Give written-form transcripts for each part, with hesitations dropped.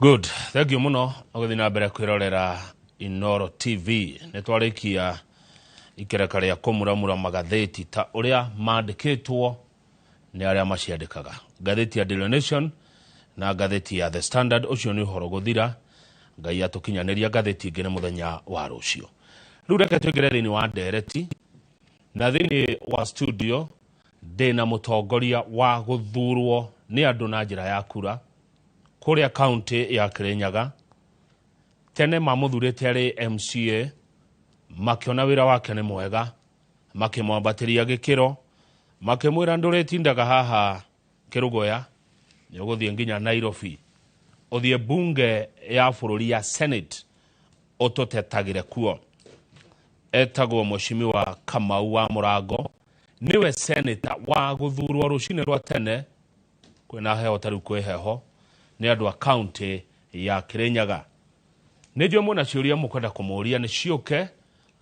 Good, thank you muno ũgĩthiĩ na mbere kwĩrorera Inoro TV. Nĩ twarĩkia ikereka rĩa kũmuramura magathĩti ta ũrĩa mandĩkĩtwo nĩ arĩa maciandĩkaga. Ngathĩti ya Daily Nation na ngathĩti ya The Standard, ũcio nĩ ũhoro gũthira. Ngai atũkinyanĩria ngathĩti ĩngĩ nĩ mũthenya wa rũciũ. Rĩu reke tũingĩre thĩinĩ wa ndereti na thĩinĩ wa studio ndĩna mũtongoria wa gũthurwo nĩ andũ na njĩra ya kura kũrĩa kaunti ya Kirinyaga. Tene mamũthurĩte arĩ MCA, makĩona wĩra wake nĩ mwega, makĩmwambatĩria gĩkĩro, makĩmwĩra ndũrĩtindaga haha Kĩrũgoya, nĩ ũgũthiĩ nginya Nairobi, ũthiĩ bunge ya bũrũri ya Senate ũtũtetagĩre kuo. Etagwo Mheshimiwa Kamau wa Mũrango, nĩwe senator wa gũthurwo rũcinĩ rwa tene kwĩna heho ta rĩu kwĩ heho nĩ andũ a kaunti ya Kirinyaga. Nĩ njũĩ mwĩna ciũria mũkwenda kũmũria nĩ ciũke,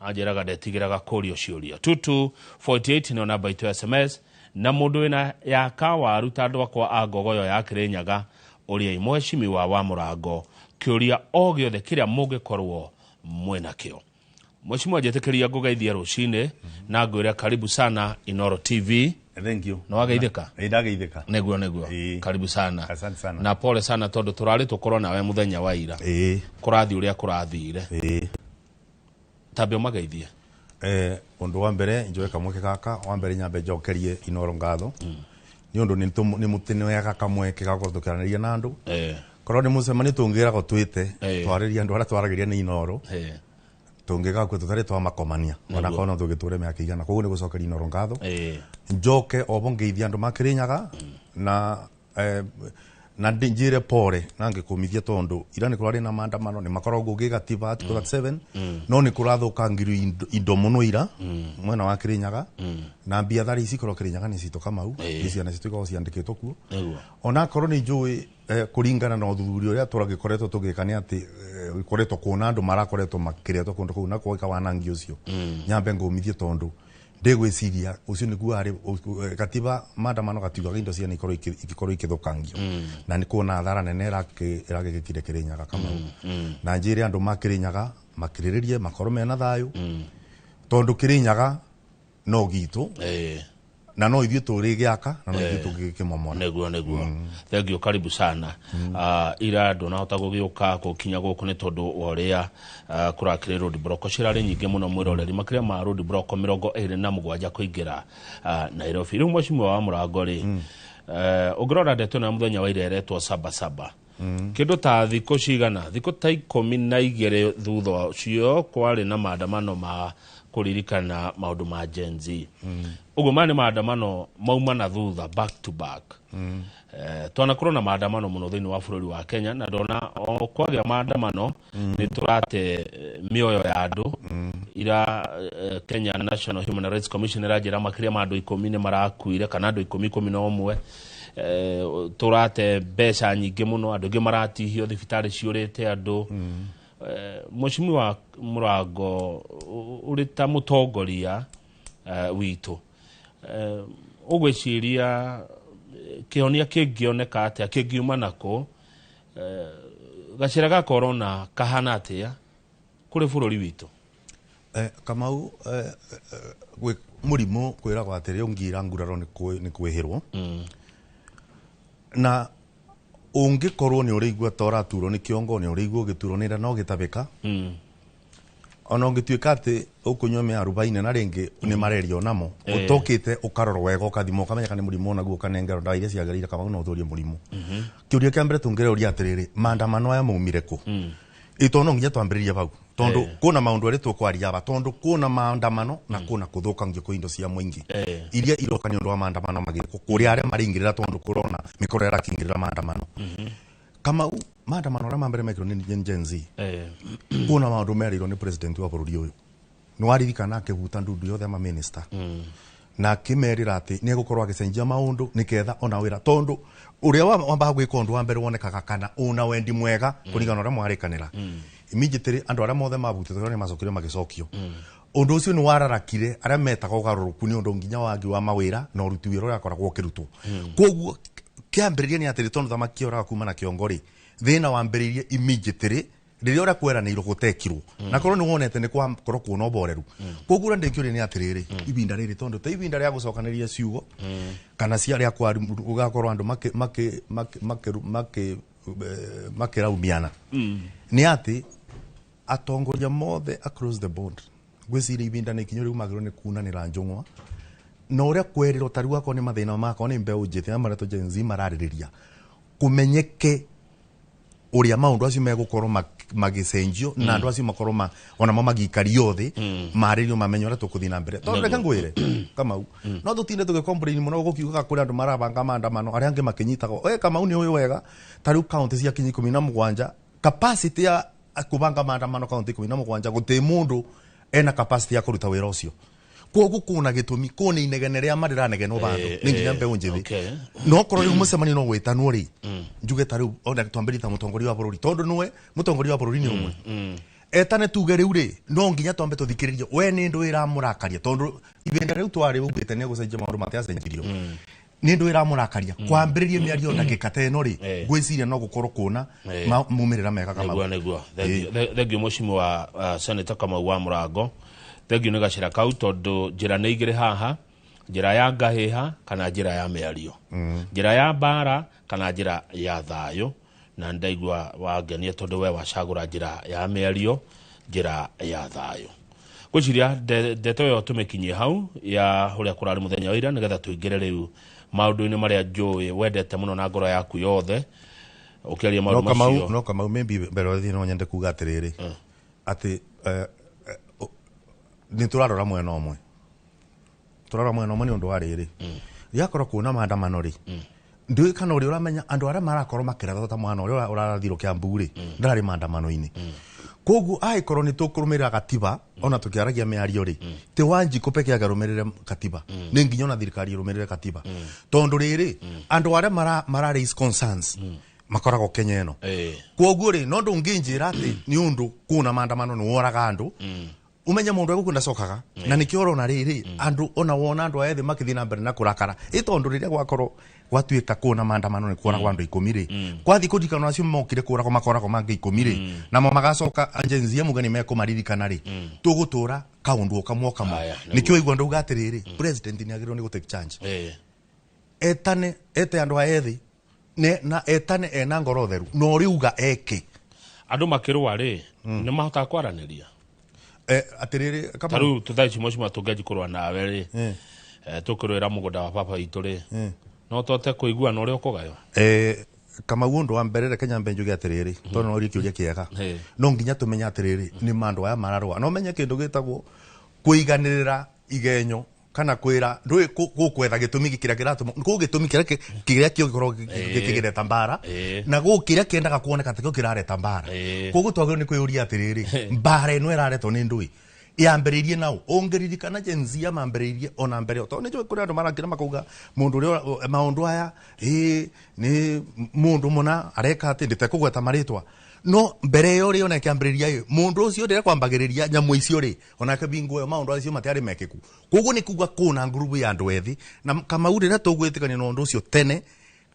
anjĩraga ndetigĩraga kũrio ciũria. 2248 nĩyo namba itũ ya SMS, na mũndũ wĩna ya kawaru ta andũ akwa a ngogoyo ya Kirinyaga, ũriai Mheshimiwa wa Mũrango kĩũria o gĩothe kĩrĩa mũngĩkorwo mwĩnakĩo. Mheshimiwa, njĩtĩkĩria ngũgeithie rũcinĩ na ngwĩre karibu sana Inoro TV. Thank you. Nĩ wageithĩka? Ĩĩ, ndageithĩka. Nĩguo, nĩguo. Karibu sana. Asante sana. Na pole sana tondũ tũrarĩ tũkorwo nawe mũthenya wa ira. Kũrathiĩ ũrĩa kũrathire. Tambe ũmageithie. Ũndũ wa mbere njoe kamweke gaka wa mbere nyambe njokerie Inoro ngatho nĩ ũndũ nĩ mũtĩneaga kamweke ga gũkorwo tũkĩaranĩria na andũ. Korwo nĩ mũcemanio tũngĩragwo twĩte twarĩrie andũ arĩa twaragĩria nĩ Inoro, tũngĩgakua tũtarĩ twamakomania ona korwo no tũgĩtũre mĩaka igana. Koguo nĩ gũcokeria Inoro ngatho. Njoke obo ngeithie andũ ma Kĩrĩnyaga na na njĩre pore na ngĩkũmithia tondu ira nĩ kũrarĩ na maandamano nĩ makoragwo gĩgatiba Article 37 no nĩ kũrathũkangirio indo mũno ira mwena wa Kĩrĩnyaga na biathara ici ikorwo Kĩrĩnyaga nĩ citũ Kamau, nĩ ciana citũ ikoragwo ciandĩkĩtwo kuo. Onakorwo nĩ njũĩ kũringana na ũthuthuria ũrĩa tũragĩkoretwo tũgĩka nĩ atĩ gũkoretwo kuona andũ marakoretwo makĩretwo kũndũ kũu na gwĩka wanangi ũcio. Nyambe ngũmithie tondu ndĩgwĩciria ũcio nĩguo arĩ gatiba maandamano gatiugaga indo ciana ikorwo ikorwo ikĩthũkangio na nĩ kuona athara nene ĩragĩgĩkire Kĩrĩnyaga Kamau. Na njĩre andũ ma Kĩrĩnyaga makirĩrĩrie makorwo mena thayũ tondu Kĩrĩnyaga no gitũ na no ithuĩ tũrĩgĩaka na no ithuĩ tũngĩgĩkĩmomora. Nĩguo, nĩguo. Thank you, karibu sana. Ira ndũnahota gũgĩũka gũkinya gũkũ nĩ tondũ wa ũrĩa kũrakĩrĩ road block cirarĩ nyingĩ mũno mwĩroreri, makĩria ma road block 27 kũingĩra Nairobi. Rĩu Mheshimiwa wa Mũrango rĩ, ũngĩrora ndeto ĩno ya mũthenya wa ira ĩretwo saba saba, kĩndũ ta thikũ cigana, thikũ ta 12 thutha ũcio kwarĩ na maandamano ma kũririkana maũndũ ma Gen Z. Ũguo maya nĩ maandamano mauma na thutha, back to back. Twanakorwo na maandamano mũno thĩinĩ wa bũrũri wa Kenya na ndona o kwagĩa maandamano nĩ tũrate mĩoyo ya andũ. Ira Kenya National Human Rights Commission ĩranjĩra makĩria ma andũ 10 nĩ marakuire kana andũ 10, 11. Tũrate mbeca nyingĩ mũno, andũ aingĩ maratihio, thibitarĩ ciũrĩte andũ. Mheshimiwa Mũrango, ũrĩ ta mũtongoria witũ, ũgwĩciria kĩhonia kĩngĩoneka atĩa, kĩngiuma nakũ? Gacĩra ga corona kahana atĩa kũrĩ bũrũri witũ? Kamau, gwĩ mũrimũ kwĩragwo atĩrĩ ũngira nguraro nĩ kwĩhĩrwo. Na ũngĩkorwo nĩ ũrĩigua ta ũraturwo nĩ kĩongo, nĩ ũrĩigua ũgĩturwo nĩ nda na ũgĩtabĩka, ona ũngĩtuĩka atĩ ũkũnyua mĩarubaine na rĩngĩ nĩ marerio namo, ũtokĩte ũkarorwo wega ũkathimwo ũkamenya kana nĩ mũrimũ onaguo ũkanengerwo ndawa iria ciagĩrĩire, Kamau, no ũtũrie mũrimũ. Kĩũria kĩa mbere tũngĩreuria atĩrĩrĩ, maandamano aya maumire kũ? Ĩ tondũ no nginya twambĩrĩrie hau tondu kuna maundu arĩ tũkwaria aba, tondu kuna maandamano na kuna kuthũkangio kwa indo cia mũingĩ iria iroka nĩ ũndũ wa maandamano magĩkwo kũrĩa arĩa maraingĩrĩra, tondu kũrona mĩkoro ĩrakĩingĩrĩra maandamano. Kamau, maandamano arĩa ma mbere mekirwo nĩ Gen Z, kuna maundu merĩirwo nĩ president wa bũrũri ũyũ. Nĩ waririkana akĩbuta ndundu yothe ama minister na akĩmerĩra atĩ nĩ egũkorwo agĩcenjia maũndũ nĩketha ona wĩra, tondu ũrĩa wambaga gwĩka ũndũ wa mbere wonekaga kana ũna wendi mwega kũringana na ũrĩa mwarĩkanĩra. Immediately andũ arĩa mothe mabutĩtwo nĩ macokire magĩcokio. Ũndũ ũcio nĩ wararakire arĩa metaga ũgarũrũku nĩ ũndũ nginya wagi wa mawĩra na ũruti wĩra ũrĩa akoragwo ũkĩrutwo. Koguo kĩambĩrĩria nĩ atĩrĩ, tondũ thamaki ũraga kuma na kĩongo rĩ, Thina wambĩrĩirie immediately rĩrĩa ũrĩa kweranĩirwo gũtekirwo na korwo nĩ wonete nĩ kwakorwo kuona ũboreru. Koguo ũrĩa ndĩkĩũria nĩ atĩrĩrĩ, ibinda rĩrĩ tondũ ta ibinda rĩa gũcokanĩria ciugo kana cia rĩa gũgakorwo andũ makĩraumiana nĩ atĩ atongoria mothe across the board ngwĩciria ibinda nĩ ikinyu rĩu magĩrĩirwo nĩ kunanĩra njũng'wa na ũrĩa kwerirwo ta rĩu akorwo nĩ mathĩna makwa nĩ mbeũ njĩthĩ na marĩa Gen Z mararĩrĩria kũmenyeke ũrĩa maũndũ acio megũkorwo magĩcenjio na andũ acio makorwo onamo magĩikario thĩ marĩrio mamenye ũrĩa tũkũthiĩ na mbere. Tondũ reke ngwĩre Kamau, no tũtinde tũgĩcomplain mũno gũkiugaga kũrĩ andũ marabanga maandamano arĩa angĩ makĩnyitagwo. We Kamau nĩ ũĩ wega ta rĩu kaũntĩ cia kinya 17 capacity ya kũbanga maandamano kaũntĩ 17 gũtĩ mũndũ ena capacity ya kũruta wĩra ũcio. Koguo kuna gĩtũmi kũna inegene rĩa marĩranegenwo bandũ nĩ nginya mbeũ njĩthĩ. No korwo rĩu mũcemanio no gwĩtanwo rĩ, njuge ta rĩu ona twambĩrĩrie ta mũtongoria wa bũrũri tondũ nĩwe mũtongoria wa bũrũri nĩ ũmwe. Etane tuge rĩu rĩ no nginya twambe tũthikĩrĩrie we nĩ ndũ ĩramũrakaria tondũ ibinda rĩu twarĩ ugĩte nĩ gũcenjia maũndũ matiacenjirio. Nĩ ndũ ĩramũrakaria kwambĩrĩria mĩario ndagĩka ta ĩno rĩ ngwĩciria no gũkorwo kuona mumĩrĩra mega Kamau. Nĩguo thengiũ mũcimu wa Senator Kamau wa Mũrango. Thengiũ nĩ gacĩra kau tondũ njĩra nĩ igĩrĩ haha, njĩra ya ngahĩha kana njĩra ya mĩario, njĩra ya mbara kana njĩra ya thayũ. Na ndaigua wangenia tondũ we wacagũra njĩra ya mĩario, njĩra ya thayũ. Ngwĩciria ndeto ĩyo tũmĩkinyie hau ya ũrĩa kũrarĩ mũthenya wa ira nĩgetha tũingĩre rĩu maũndũ-inĩ marĩa njũĩ wendete mũno na ngoro yaku yothe ũkĩaria maũndũ macio. No Kamau maybe mbere ũthiĩ no nyende kuga atĩrĩrĩ atĩ nĩ tũrarora mwena ũmwe, tũrarora mwena ũmwe nĩ ũndũ wa rĩrĩ rĩakorwo kuona maandamano rĩ ndiũĩ kana ũrĩa ũramenya andũ arĩa marakorwo makĩratha ta mwana ũrĩa ũrarathirwo Kiambu rĩ ndararĩ maandamano-inĩ. Koguo angĩkorwo nĩ tũkũrũmĩrĩra gatiba ona tũkĩaragia mĩario rĩ ti Wanjikũ peke yake arũmĩrĩre katiba, nĩ nginya ona thirikari ĩrũmĩrĩre katiba tondũ rĩrĩ andũ arĩa mara raise concerns makoragwo Kenya ĩno. Koguo rĩ no ndũngĩnjĩra atĩ nĩ ũndũ kuna maandamano nĩ woraga andũ umenye mundu egũkũ ndacokaga na nikio urona riri andu ona wona andu aya makithii na mbere na kurakara i tondu riria gwakorwo gwatuika kuna maandamano ni kuragwo andu 10 ri kwathi kuririkana acio mokire kuragwo makoragwo mangi 10 ri namo magacoka Gen Z mugani mekumaririkana ri tugutura kaundu kamwe kamwe nikio igua ndauga atiriri president ni agirwo ni gu take charge etane ete andu aya ethi na etane ena ngoro theru no riuga eke andu makirwa ri ni mahotaga kwaraniria. Atiriri kama taru tuthaici mũcima tũngĩanji kũrũa nawe rĩ tũkĩrũĩra mũgũnda wa baba witũ rĩ no tũhote kũigua na ũrĩa ũkũgaywo. Kamau ũndũ wa mbere reke nyambe njuge atĩrĩrĩ tondũ no ũrie kĩũria kĩega no nginya tũmenye atĩrĩrĩ nĩ mandũ aya mararũa no menye kĩndũ gĩtagwo kũiganĩrĩra igenyo kana kwĩra ndũĩ gũkwetha gĩtũmi kĩrĩa kĩratũma kũ gĩtũmi kĩrĩa kĩrĩa kĩngĩkorwo gĩkĩreta mbara na gũ kĩrĩa kĩendaga kuoneka ta kĩo kĩrareta mbara. Koguo twagĩrĩirwo nĩ kwĩyũria atĩrĩrĩ mbara ĩno ĩraretwo nĩ ndũĩ yambĩrĩirie nau ũngĩririkana Gen Z mambĩrĩirie ona mbere tondũ nĩ njũĩ kũrĩ andũ marakĩra makauga mũndũ ũrĩa maũndũ aya nĩ mũndũ mũna areka atĩ ndĩtekũgweta marĩtwa no mbere ĩyo rĩ ona ĩkĩambĩrĩria ĩ mũndũ ũcio rĩrĩa kwambagĩrĩria nyamũ icio rĩ onake bingo ĩyo maũndũ acio matiarĩ mekĩku. Koguo nĩ kuga kũna ngurubu ya andũ ethĩ na Kamau rĩrĩa tũgwĩtĩkania na ũndũ ũcio tene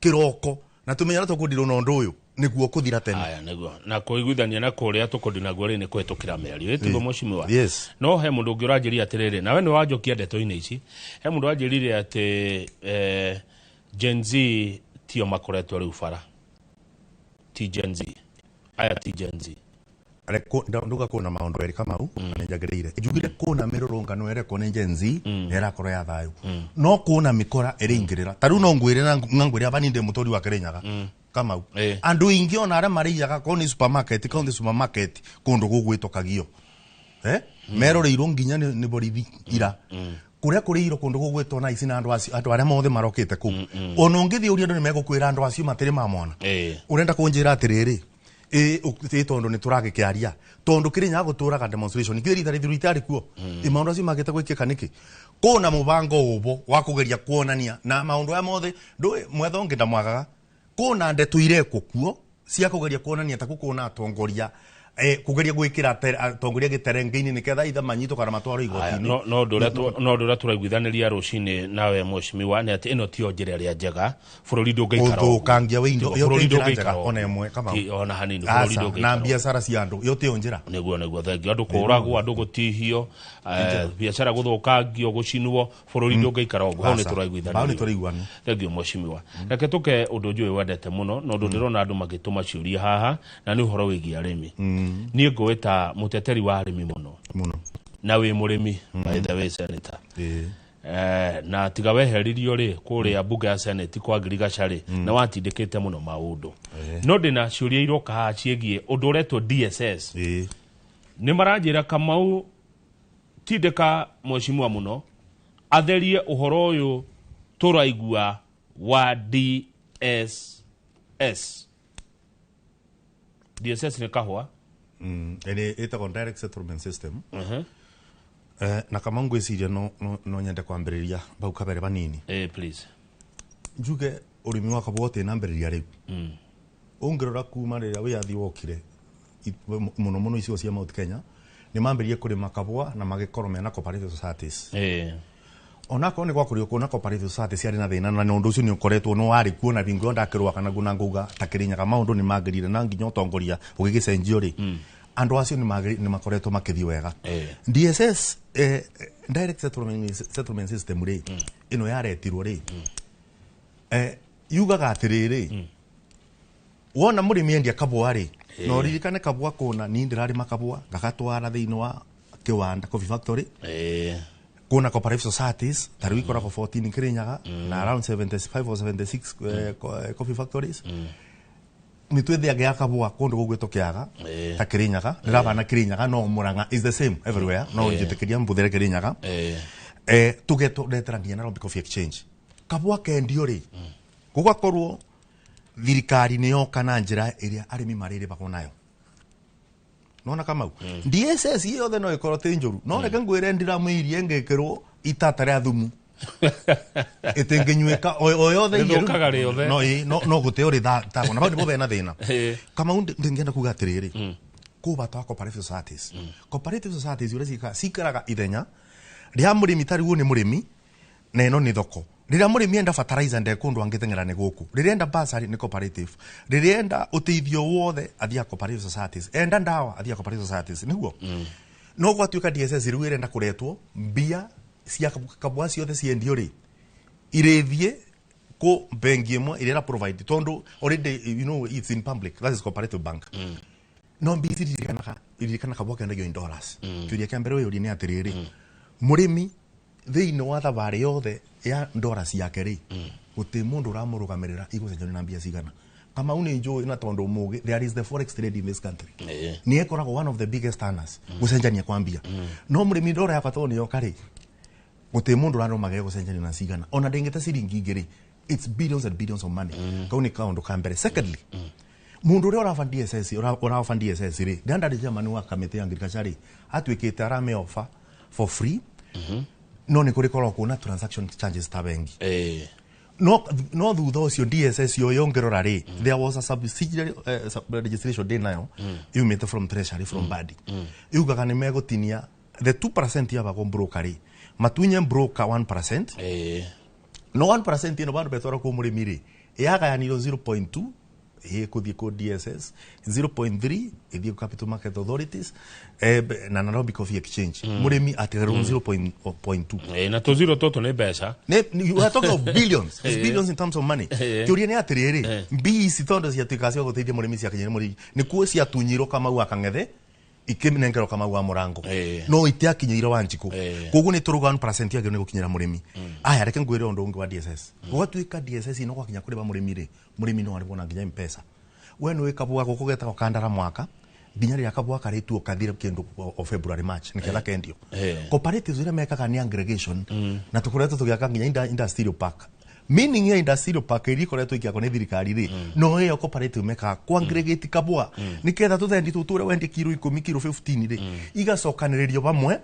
kĩroko na tũmenye ũrĩa tũkũndirwo na ũndũ ũyũ nĩguo kũthira tene. Aya nĩguo na kũiguithania na kũrĩa tũkũndinaguo rĩ nĩ kũhĩtũkĩra mĩario ĩtiguo mũcimiwa. Yes. No he mũndũ ũngĩ ũranjĩria atĩrĩrĩ nawe nĩ wanjokia ndeto-inĩ ici he mũndũ wanjĩrire atĩ Gen Z tio makoretwo rĩu bara ti Gen Z aya ti Gen Z nduga kuna maundu eri Kamau na njagiriire njugire kuna mirurungano erekwo ni Gen Z erakorwo ya thayu no kuna mikora iringirira ta riu no ngwire na ngwire aba ninde mutori wa Kirinyaga Kamau andu ingi ona aria mariaga ko ni supermarket county supermarket kundu gugwitwo Kagio meroreirwo nginya ni borithi ira kuria kuriirwo kundu gugwitwo na ici na andu acio andu aria mothe marokite kuu ona ungithii uria andu nimegukwira andu acio matiri mamona urenda kunjira atiriri tondu ni turagikiaria tondu Kirinyaga guturaga demonstration kiri rita rithiru itari kuo maundu acio magite gwikika niki kuna mubango ubo wa kugeria kuonania na maundu aya mothe ndui mwetha ungi ndamwagaga kuna ndeto irekwo kuo cia kugeria kuonania ta kukuna atongoria Kugeria gwikira atongoria gĩterenge-inĩ nĩketha itha manyitwo kana matwarwo igoti-inĩ. No no ndũrĩa tũraiguithanĩria rũcinĩ nawe mheshimiwa nĩ atĩ ĩno tiyo njĩra ĩrĩa njega bũrũri ndũngĩikara ũthũkangia wa indo ĩyo ti njĩra njega ona ĩmwe Kamau, ona hanini bũrũri ndũngĩikara na biacara cia andũ ĩyo tiyo njĩra. Nĩguo thengio andũ kũragwo, andũ gũtihio, biacara gũthũkangio, gũcinwo, bũrũri ndũngĩikara ũguo. Hau nĩ tũraiguithanĩria. Thengio mheshimiwa. Reke tũke ũndũ njũĩ wendete mũno na ũndũ ndĩrona andũ magĩtũma ciũria haha na nĩ ũhoro wĩgiĩ arĩmi. Niĩ ngũĩta mũteteri wa arĩmi mũno mũno na wĩ mũrĩmi by the way senator. Na tiga weheririo rĩ kũrĩa mbunge ya Senate kwa ngirigaca rĩ na watindĩkĩte mũno maũndũ. No ndĩna ciũria iroka haha ciĩgiĩ ũndũ ũretwo DSS. Nĩ maranjĩra Kamau tindĩka mheshimiwa mũno atherie ũhoro ũyũ tũraigua wa DSS. DSS nĩ kahũa. Ĩni ĩtagwo Direct Settlement System. Na kama ngwĩciria no nyende kwambĩrĩria bau kabere banini. Please. Njuge ũrĩmi wa kabũa ũtĩnambĩrĩria rĩu. Ũngĩrora kuma rĩrĩa wĩyathi wokire mũno mũno icigo cia Mount Kenya nĩ mambĩrĩrie kũrĩma kabũa na magĩkorwo mena cooperative societies. Onakorwo nĩ gwakũrio kuona cooperative societies ciarĩ na thĩna na ũndũ ũcio nĩ ũkoretwo no warĩ kuo na bingo ndakĩrũa kana nguna ngauga ta Kĩrĩnyaga maũndũ nĩ magĩrire na nginya ũtongoria ũgĩgĩcenjio rĩ andũ acio nĩ makoretwo makĩthiĩ wega. DSS Direct Settlement System rĩ ĩno yaretirwo rĩ yugaga atĩrĩrĩ wona mũrĩmi endia kabũa rĩ na ũririkane kabũa kũna niĩ ndĩrarĩma kabũa ngagatwara thĩinĩ wa kĩwanda coffee factory kuna cooperative societies ta rĩu ikoragwo 14 Kĩrĩnyaga na around 75 or 76 coffee factories. Nĩ twĩthĩaga kabũa kũndũ gũgwĩtwo Kĩaga ta Kĩrĩnyaga ndĩrabana Kĩrĩnyaga no Murang'a is the same everywhere no njĩtĩkĩria mbũthĩre Kĩrĩnyaga tũgetũretera nginya Nairobi Coffee Exchange kabũa kendio rĩ gũgakorwo thirikari nĩ yoka na njĩra ĩrĩa arĩmi marĩrĩbagwo nayo. Nona Kamau DSS yothe no ĩkorwo ti njũru no reke ngwĩre ndiramũirie ngĩkĩrwo itata rĩa thumu ĩtĩngĩnyuĩka o yothe no no gũtĩ ũrĩ thagwo na bau nĩbo bena thĩna. Kamau ndĩngĩenda kuga atĩrĩrĩ kũ bata wa cooperative societies. Cooperative societies ũrĩa cikaraga ithenya rĩa mũrĩmi ta rĩu nĩ mũrĩmi na ĩno nĩ thoko. Rĩrĩa mũrĩmi enda fertilizer nde kũndũ angĩteng'era nĩ gũkũ, rĩrĩa enda bursary nĩ cooperative, rĩrĩa enda ũteithio wothe athiaga cooperative societies, enda ndawa athiaga cooperative societies nĩguo. No gwatuĩka DSS rĩu ĩrenda kũretwo mbia cia kabũa ciothe ciendio rĩ irĩthiĩ kũ bengi ĩmwe ĩrĩa ĩra provide tondũ already you know it's in public, that is cooperative bank. No mbia ici iririkana kabũa kendagio in dollars. Kĩũria kĩa mbere wĩyũrie nĩ atĩrĩrĩ mũrĩmi thĩinĩ wa thabarĩ yothe ya ndora ciake rĩ gũtĩ mũndũ ũramũrũgamĩrĩra igũcenjanio na mbia cigana. Kamau nĩ njũĩ na tondũ mũgĩ there is the forex trade in this country. Nĩ ĩkoragwo one of the biggest earners gũcenjania kwa mbia. No mũrĩmi ndora yakwa tondũ nĩ yoka rĩ gũtĩ mũndũ ũrarũmagĩrĩra gũcenjania na cigana ona ndĩngĩte ciringi igĩrĩ it's billions and billions of money. Kau nĩ kaũndũ ka mbere. Secondly mũndũ ũrĩa ũraba DSS ũraba DSS rĩ ndandarĩ chairman wa kamĩtĩ ya ngirigaca rĩ atuĩkĩte arame offer for free. No nĩ kũrĩ korwo kuona transaction charges ta bengi. No thutha ũcio DSS yo yongerora rĩ there was a subsidiary registration day nayo yumĩte from treasury from Badi yugaga nĩ megũtinia the 2% yabagwo broker rĩ matunye broker 1%. No 1% ĩno bandu betwara kũ mũrĩmi rĩ yagayanirwo 0.2 ĩkũthiĩ kũ DSS 0.3 ĩthiĩ Capital Market Authorities na Nairobi Coffee Exchange. Mũrĩmi atigarwo 0.2. Na tũ zero tũtũ nĩ mbeca. You are talking of billions. It's billions in terms of money. Kĩũria nĩ atĩrĩrĩ mbia ici tondũ ciatuĩkaga cia gũteithia mũrĩmi ciakinyĩre mũrĩmi nĩkuo ciatunyirwo Kamau wa Kang'ethe ikĩnengerwo Kamau wa Mũrango no itiakinyĩire Wanjikũ koguo nĩ tũrauga 1% yagĩrĩirwo nĩ gũkinyĩra mũrĩmi. Aya reke ngwĩre ũndũ ũngĩ wa DSS. Gwatuĩka DSS ĩno gwakinya kũrĩba mũrĩmi rĩ mũrĩmi no arĩbwo na nginya M-Pesa. We nĩũĩ kabũa gũkũ getagwo kandara mwaka nginya rĩrĩa kabũa karĩtuo kathire kĩndũ o February March nĩketha kendio. Cooperatives iria mekaga nĩ aggregation na tũkoretwo tũgĩaka nginya industrial park. Meaning ya industrial park iria ikoretwo ikĩakwo nĩ thirikari rĩ no ĩyo cooperative mekaga ku aggregate kabũa nĩketha tũthendi tũtũ ũrĩa wendie kiro 10 kiro 15 rĩ igacokanĩrĩrio hamwe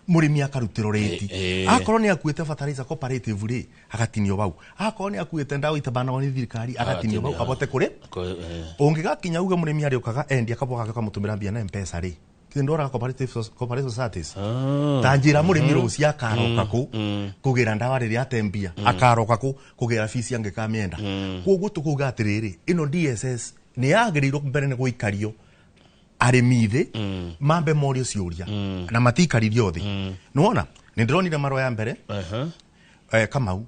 Mũrĩmi akarutĩrwo rĩti. Akorwo nĩ akuĩte fertilizer cooperative rĩ, agatinio bau. Akorwo nĩ akuĩte ndawa itabanagwo nĩ thirikari, agatinio bau abote kũrĩ. Ũngĩgakinya uge mũrĩmi arĩũkaga endia kabwa gake kamũtũmĩra mbia na M-Pesa rĩ, ndora cooperative societies. Ta njĩra mũrĩmi rũciũ akaroka kũ kũgĩra ndawa rĩrĩa atembia, akaroka kũ kũgĩra fees angĩkamĩenda. Koguo tũkuga atĩrĩrĩ, ĩno DSS nĩ yagĩrĩirwo mbere nĩ gũikario arĩmi thĩ, mambe morio ciũria na matikaririo thĩ. Nĩwona nĩ ndĩronire marũa ya mbere Kamau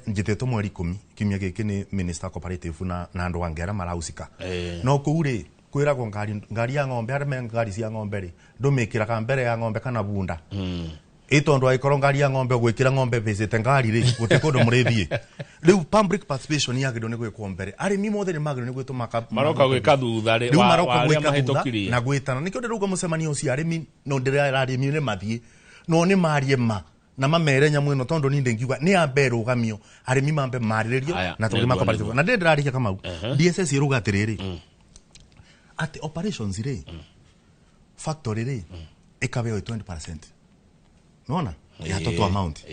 njĩtĩtwo mweri 10 kiumia gĩkĩ nĩ minister cooperative na andũ angĩ arĩa marahusika. No kũu rĩ kwĩragwo ngari ya ng'ombe, arĩa me ngari cia ng'ombe rĩ, ndũmĩkĩraga mbere ya ng'ombe kana bunda. Ĩ tondũ angĩkorwo ngari ya ng'ombe ũgwĩkĩra ng'ombe bĩcĩte ngari rĩ, gũtirĩ kũndũ mũrĩthiĩ. Rĩu public participation yagĩrĩirwo nĩ gwĩkwo mbere. Arĩmi mothe nĩ magĩrĩirwo nĩ gwĩtwo maroka gwĩka thutha rĩ, rĩu maroka gwĩka thutha na gwĩtana. Nĩkĩo ndĩrauga mũcemanio ũcio arĩmi no ndĩrera arĩmi nĩ mathiĩ, no nĩ marie ma na mamere nyamũ ĩno, tondũ niĩ ndingiuga nĩ yambe ĩrũgamio, arĩmi mambe marĩrĩrio na tũrĩma cooperative. Na ndĩrarĩkia Kamau, DSS ĩrauga atĩrĩrĩ, atĩ operations rĩ, factory rĩ, ĩkabeo 20%. Nona ya total amount.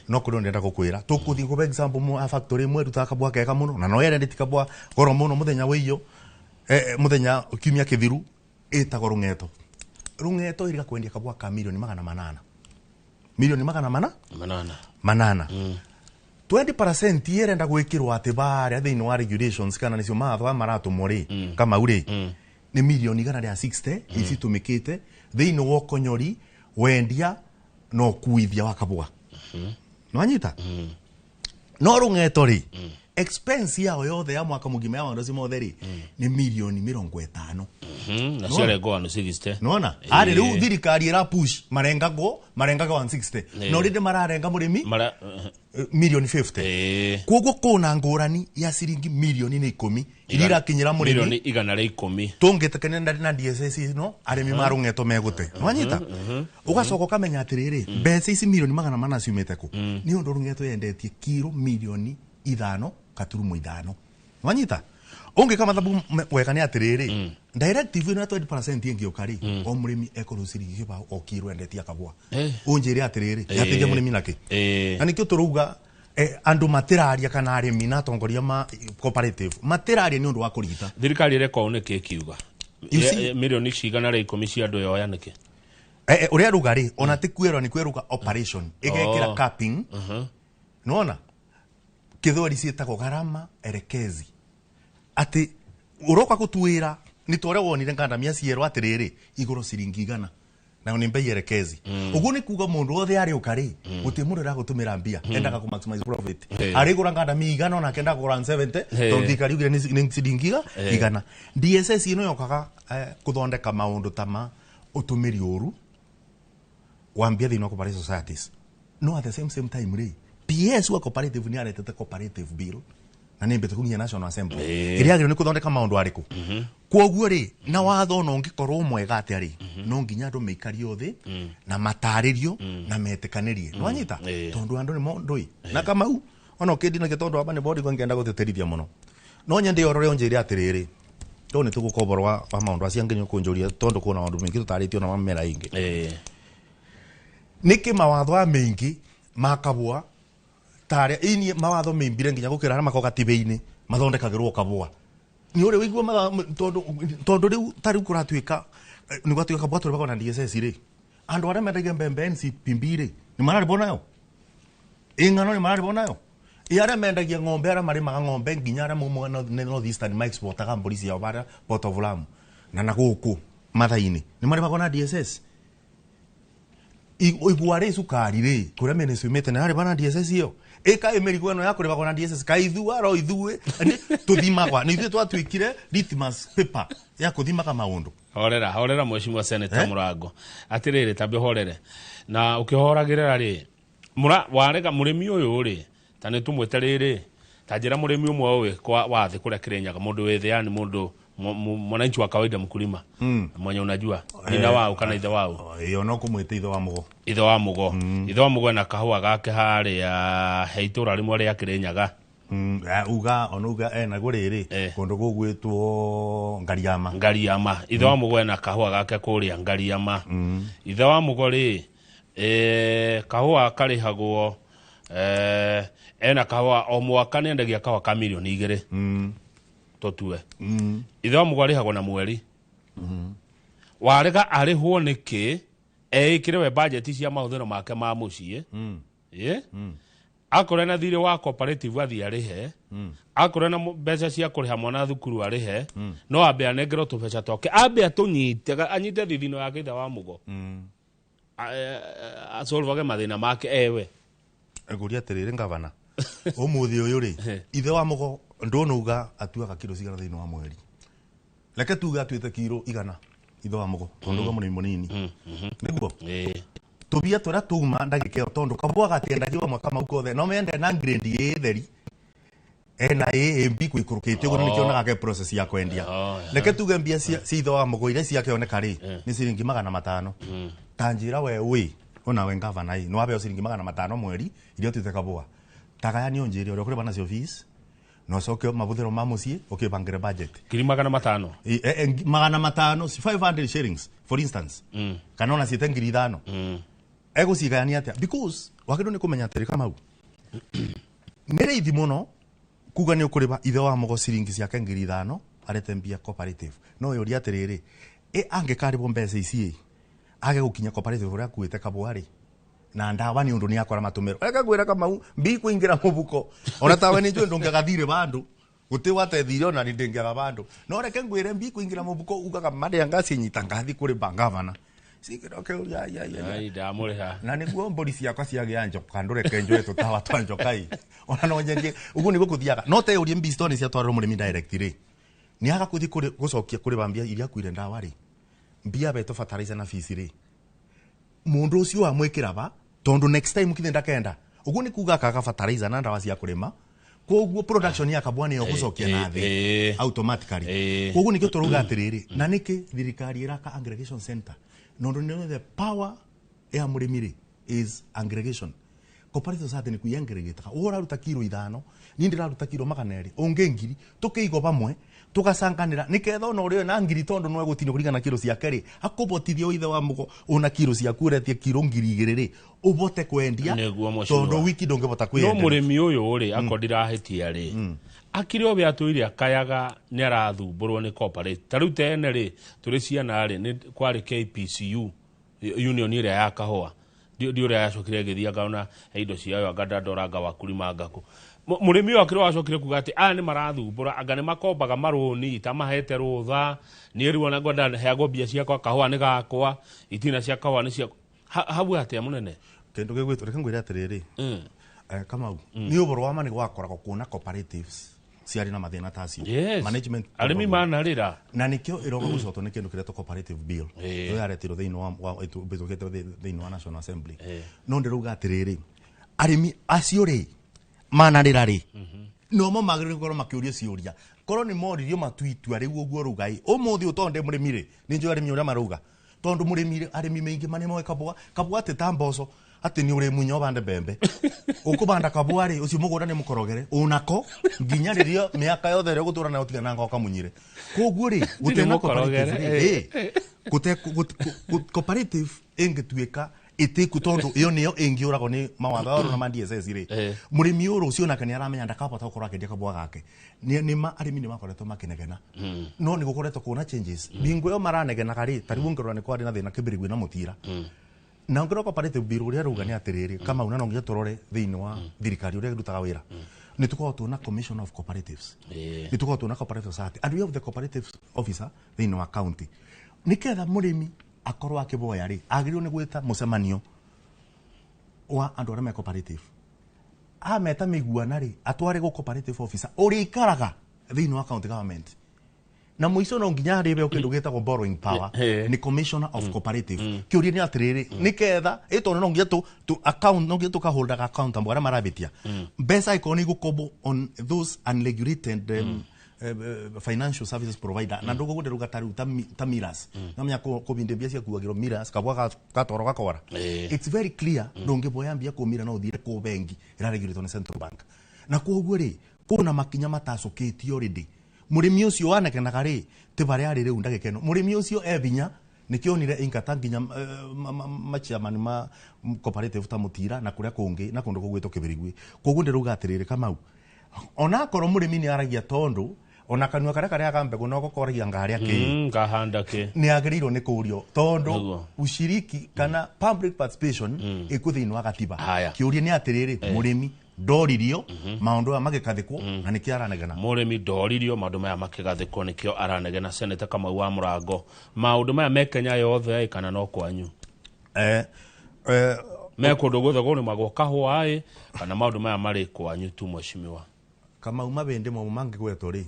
No kũrĩ ndĩrenda gũkwĩra tũkũthiĩ kũbe example mo a factory ĩmwe ĩrutaga kabwa kega mũno na no yerendeti kabwa goro mũno mũthenya wĩiyo, mũthenya kiumia kĩthiru, ĩtagwo Rũng'eto. Rũng'eto ĩrĩga kwendia kabwa ka milioni 800. Milioni 800. 20% ĩrenda gwĩkĩrwo atĩ barĩa thĩinĩ wa regulations kana nĩcio mawatho aya maratũmwo rĩ, Kamau rĩ, nĩ milioni 160 icitũmĩkĩte thĩinĩ wa ũkonyori, wendia na ũkuithia wa kabwa. Nĩwanyita? No Rũng'eto rĩ, expense yao yothe ya mwaka mũgima ya maũndũ acio mothe rĩ, nĩ milioni 50. Na ciarengwo 160. Nĩwona? Arĩ rĩu thirikari ĩra push marengagwo 160. No rĩndĩ mararenga mũrĩmi milioni 50. Koguo kũna ngũrani ya ciringi milioni 10 iria irakinyĩra mũrĩmi milioni 110. Tũngĩtekania na DSS ĩno arĩmi ma Rũng'eto megũte. Nĩwanyita? Ũgacoka ũkamenya atĩrĩrĩ, mbeca ici milioni 800 ciumĩte kũ? Nĩ ũndũ Rũng'eto yendetie kiro milioni 5.5. Nĩwanyita? Ũngĩka mathabu wega nĩ atĩrĩrĩ, directive ĩno ya 20% ĩngĩũka rĩ, o mũrĩmi ekũrĩhwo ciringi 20 o kiro endetie kabwa. Ũnjĩre atĩrĩrĩ, yateithia mũrĩmi nakĩ? Na nĩkĩo tũrauga andũ matĩraria kana arĩmi na atongoria ma cooperative matĩraria nĩ ũndũ wa kũrigita. Thirikari ĩreka ũũ nĩkĩ ĩkiuga? Milioni 110 cia andũ yoya nĩkĩ? Ũrĩa ruga rĩ, ona ti kwĩrwo nĩ kwĩruga operation ĩgekĩra capping. Nĩwona? Kĩthweri ciĩtagwo gharama elekezi. Atĩ ũroka gũtuĩra nĩ ta ũrĩa wonire ngandamia cierwo atĩrĩrĩ, igũrũ ciringi 100. Nayo nĩ mbei elekezi. Ũguo nĩ kuga mũndũ wothe arĩũka rĩ, gũtirĩ mũndũ ũragũtũmĩra mbia, endaga kũ maximize profit. Arĩgũra ngandamia 100 onake endaga kũgũra 70, tondũ thirikari yugire nĩ ciringi 100. DSS ĩno yokaga kũthondeka maũndũ ta ma ũtũmĩri ũru wa mbia thĩinĩ wa cooperative societies. No at the same time rĩ, PS wa cooperative nĩ aretete cooperative bill na nĩ mbĩtũku nginya National Assembly ĩrĩa yagĩrĩirwo nĩ kũthondeka maũndũ arĩkũ. Koguo rĩ, na watho no ũngĩkorwo mwega atĩa rĩ, no nginya andũ maikario thĩ na matarĩrio na metĩkanĩrie. Nĩwanyita? Tondũ andũ nĩ ndũĩ. Na Kamau ona ũkĩndinagia tondũ aba nĩ bodi ngenda gũtĩtĩrithia mũno. No nyende ũrore ũnjĩre atĩrĩrĩ, tondũ nĩ tũgũka ũhoro wa maũndũ acio angĩ nĩ ũkũnjũria tondũ kwĩna maũndũ maingĩ tũtarĩtio na mĩmera ĩngĩ. Nĩkĩ mawatho aya maingĩ ma kabwa tarĩa ini mawatho maimbire nginya gũkĩra arĩa makoragwo gatiba-inĩ mathondekagĩrwo kabwa. Nĩ ũrĩ ũigua tondũ rĩu ta rĩu kũratuĩka nĩ gwatuĩka kabwa tũrĩbagwo na DSS rĩ, andũ arĩa mendagia mbembe NCPB rĩ, nĩ mararĩbwo nayo? Ĩ ng'ano nĩ mararĩbwo nayo? Ĩ arĩa mendagia ng'ombe, arĩa marĩmaga ng'ombe nginya arĩa mauma North Eastern ma exportaga mbũri ciao barĩa Port of Lamu na gũkũ Mathai-inĩ nĩ marĩbagwo na DSS? Igua rĩ cukari rĩ kũrĩa ministry umĩte nĩ arĩba na DSS ĩyo? Ĩka mĩrigo ĩno ya kũrĩbagwo na DSS ka ithuĩ aro ithuĩ tũthimagwa nĩ ithuĩ twatuĩkire litmus paper ya kũthimaga maũndũ. Horera, horera mheshimiwa Senator Mũrango. Atĩrĩrĩ, tambe ũhorere. Na ũkĩhoragĩrĩra rĩ, warega mũrĩmi ũyũ rĩ, ta nĩ tũmwĩte rĩrĩ, ta njĩra mũrĩmi ũmwe ũĩ kwa wa thĩ kũrĩa Kĩrĩnyaga, mũndũ wĩ thĩ, yani mũndũ mwananchi wa kawaida mkulima. Mwenye unajua nyina wao kana ithe wao. Ĩyo no kũmwĩta ithe wa Mũgo. Ithe wa Mũgo. Ithe wa Mũgo ena kahũa gake harĩa he itũra rĩmwe rĩa Kĩrĩnyaga. Uga ona uga ena gũrĩrĩ kũndũ gũgwĩtwo Ngariama. Ngariama. Ithe wa Mũgo ena kahũa gake kũrĩa Ngariama. Ithe wa Mũgo rĩ, Kahũa karĩhagwo ena kahũa o mwaka nĩendagia kahũa ka milioni 2 tũtue. Ithe wa mũgo arĩhagwo na mweri. Warega arĩhwo nĩkĩ eĩkĩre we bajeti cia mahũthĩro make ma mũciĩ. Akorwo na thirĩ wa cooperative athiĩ arĩhe, akorwo na mbeca cia kũrĩha mwana thukuru arĩhe, no ambe anengerwo tũbeca twake, ambe atũnyite, anyite thithino yake ithe wa mũgo, asolvage mathĩna make ewe. Ngũria atĩrĩrĩ ngavana, ũmũthĩ ũyũ rĩ, ithe wa mũgo ndũnauga atuaga kiro cigana thĩinĩ wa mweri. Reke tuge atuĩte kiro 100 ithe wa mũgo, tondũ uga mũrĩmi mũnini. Nĩguo? Tũbia tũrĩa tuma ndagĩka ĩyo tondũ kabũa gatiendagio mwaka mau kothe, no mende na grade ĩ theri ena ĩ mbi kwikũrũkĩte ũguo nĩkĩonaga ke process ya kwendia. Reke tuge mbia cia ithe wa mũgo iria ciakĩoneka rĩ nĩ ciringi 500. Ta njĩra we wĩ ona we ngavana ĩ nĩwabeo ciringi 500 mweri iria ũtuĩte kabũa. Ta gayanio njĩre ũrĩa ũkũrĩba nacio fees na ũcoke mahũthĩro ma mũciĩ ũkĩbangĩre budget. Ngiri 500. 500, 500 shillings for instance. Kana ona ciĩte ngiri 5. Egũcigayania atĩa? Because wagĩrĩirwo nĩ kũmenya atĩrĩ Kamau, nĩ raithi mũno kuga nĩ ũkũrĩba ithe wa mũgo ciringi ciake ngiri 5 arete mbia cooperative. No yũria atĩrĩrĩ, ĩ angĩkarĩbwo mbeca ici ĩ age gũkinya cooperative ũrĩa akuĩte kabũa rĩ, na ndawa nĩ ũndũ nĩ akora matũmĩro. Reke ngwĩre Kamau, mbi kũingĩra mũbuko ona tawe nĩ njũĩ ndũngĩagathire bandũ, gũtĩ watethire ona nĩ ndĩngĩaga bandũ, no reke ngwĩre mbi kũingĩra mũbuko ugaga marĩa ngacinyita ngathi kũrĩ ngavana cikiroke uria ya ya ai ndamũrĩha na nĩguo mbũri ciakwa ciagĩa njoka ndũreke njoe tũtawa twa njoka ĩ ona no nyendie ũguo nĩguo kũthiaga. No te ũrie mbi stone ciatwarĩrwo mũrĩmi direct rĩ, nĩ aga kũthiĩ gũcokia kũrĩba mbia iria akuire ndawa rĩ, mbia betwo fertilizer na fees rĩ, mũndũ ũcio wamwĩkĩra ba tondũ next time kithe ndakenda ũguo nĩ kuga akaga fertilizer na ndawa cia kũrĩma, koguo production ya kabwa nĩyo gũcokia na thĩ automatically. Koguo nĩkĩo tũrauga atĩrĩrĩ, na nĩkĩ thirikari ĩraka aggregation center, nondũ nĩ the power ya mũrĩmi rĩ is aggregation. Cooperative society nĩ kwĩaggregate, ũũ ũraruta kiro 5, niĩ ndĩraruta kiro 200, ũngĩ ngiri, tũkĩigwo pamwe tũgacanganĩra nĩketha ona ũrĩa na ngiri tondũ no egũtinio kũringana na kiro ciake rĩ, akũbotithie ithe wa mũgo una kiro ciaku ũretie kiro 2000 rĩ, ũbote kwendia tondũ wiki ndũngĩbota kwĩenderia. No mũrĩmi ũyũ rĩ akorwo ndirahĩtia rĩ, akĩrĩ o atũire akayaga nĩ arathumbũrwo nĩ cooperative. Ta rĩu tene rĩ tũrĩ ciana rĩ nĩ kwarĩ KPCU union ĩrĩa ya kahũa, ndi ũrĩa yacokire ĩgĩthiĩ ngaona indo ciayo anga ndandora wakulima ngakũ. Mũrĩmi ũyũ akĩrĩ wacokire kuga atĩ aya nĩ marathumbũra, anga nĩ makombaga marũni itamahete rũtha, niĩ rĩu ona ngwenda heagwo mbia ciakwa, kahũa nĩ gakwa, itina cia kahũa nĩ ciakwa. Hau atĩa mũnene? Kĩndũ gĩgwĩtwo, reke ngwĩre atĩrĩrĩ, Kamau, nĩ ũhoro wa ma nĩ gwakoragwo kuona cooperatives ciarĩ na mathĩna ta acio. Management arĩmi manarĩra na nĩkĩo ĩroga gũcotwo nĩ kĩndũ kĩretwo cooperative bill ĩyo yaretirwo thĩinĩ wa ĩtũkĩte thĩinĩ wa National Assembly. No ndĩrauga atĩrĩrĩ, arĩmi acio rĩ manarĩra rĩ, nomo magĩrĩirwo gũkorwo makĩũrio ciũria, korwo nĩ moririo matuitua rĩu ũguo rauga ĩ ũmũthĩ ũtondũ ndĩ mũrĩmi rĩ, nĩ njũĩ arĩmi ũrĩa marauga, tondũ mũrĩmi arĩmi maingĩ marĩa moĩ kabũa, kabũa atĩ ta mboco atĩ nĩ ũrĩmunya ũbande mbembe, ũkũbanda kabũa rĩ, ũcio mũgũnda nĩ mũkorogere ũnako nginya rĩrĩa mĩaka yothe ĩrĩa ũgũtũra nayo tiga nanga ũkamunyire. Koguo rĩ gũtena cooperative rĩ, cooperative ĩngĩtuĩka ĩtĩku tondũ ĩyo nĩyo ĩngĩũragwo nĩ mawatho na ma DSS rĩ, mũrĩmi ũyũ rũciũ nake nĩ aramenya ndakabota gũkorwo akĩendia kabũa gake. Nĩ ma arĩmi nĩ makoretwo makĩnegena, no nĩ gũkoretwo kuona changes bingo ĩyo maranegenaga rĩ, ta rĩu ũngĩrora nĩ kwarĩ na thĩna Kĩbĩrĩgwi na Mũtira, na ũngĩrora cooperative bill ũrĩa rauga nĩ atĩrĩrĩ, Kamau, na no nginya tũrore thĩinĩ wa thirikari ũrĩa ĩrutaga wĩra, nĩ tũkoragwo tuona commission of cooperatives, nĩ tũkoragwo tuona cooperative society, and we have the cooperative officer thĩinĩ wa county, nĩketha mũrĩmi akorwo akĩboya rĩ, agĩrĩirwo nĩ gwĩta mũcemanio wa andũ arĩa me cooperative, ameta mĩiguana rĩ, atware gũ cooperative officer ũrĩa ikaraga thĩinĩ wa county government, na mũico no nginya arĩbe kĩndũ gĩtagwo borrowing power nĩ commissioner of cooperative. Kĩũria nĩ atĩrĩrĩ, nĩketha ĩtondũ no nginya tũ account, no nginya tũkaholdaga account andũ arĩa marabĩtia mbeca ikorwo nĩ igũkombo on those unregulated financial services provider, na ndugo ndĩrauga ta rĩu ta mirrors, namenya kũbinde mbia ciakuagĩrwo mirrors kabwa gatwaro gakora. It's very clear ndũngĩboya mbia kũ mirror no ũthire kũ bengi ĩraregulatwo nĩ Central Bank, na koguo rĩ kũna makinya matacũkĩtio already. Mũrĩmi ũcio wanekenaga rĩ, ti barĩa arĩ rĩu ndagĩka ĩno, mũrĩmi ũcio e binya Nikionire ingata nginya machairman ma cooperative ta Mutira na kuria kungi na kundu kugwitwo Kibirigwi. Koguo ndiruga atiriri Kamau, ona akorwo murimi ni aragia tondu ona kanua karia karia ga mbegu no gokoragia ngaria ki ngahanda ki ni agiriirwo ni kurio tondu ushiriki kana public participation iku thiini wa gatiba. Kiuria ni atiriri murimi ndoririo maundu maya magikathikwo na nikio aranegena. Murimi ndoririo maundu maya makigathikwo nikio aranegena. Senator Kamau wa Murango, maundu maya me Kenya yothe kana no kwanyu? Me kundu guothe kurimagwo kahua ĩ kana maundu maya mari kwanyu tu mheshimiwa? Kamau mabindi mo mangigwetwo ri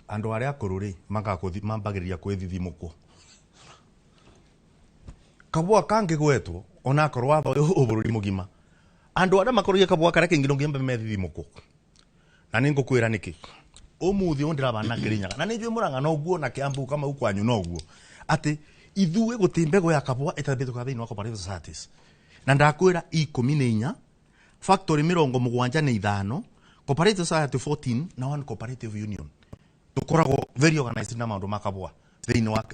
andu aria akuru ri mambagiriria kwithithimukwo. Kabua kangigwetwo ona akorwo watho ubururi mugima andu aria makorogia kabua karia kingi no nginya methithimukwo. Na ni ngukwira niki umuthi ndirabana Kirinyaga na ninjui Murang'a noguo na Kiambu Kamau kwanyu noguo ati ithuĩ guti mbegu ya kabua itambituka thiini wa cooperative societies. Na ndakwira 14 factory 75 cooperative society 14 na 1 cooperative union. Tukoragwo very organized na maundu ma kabua thiini wa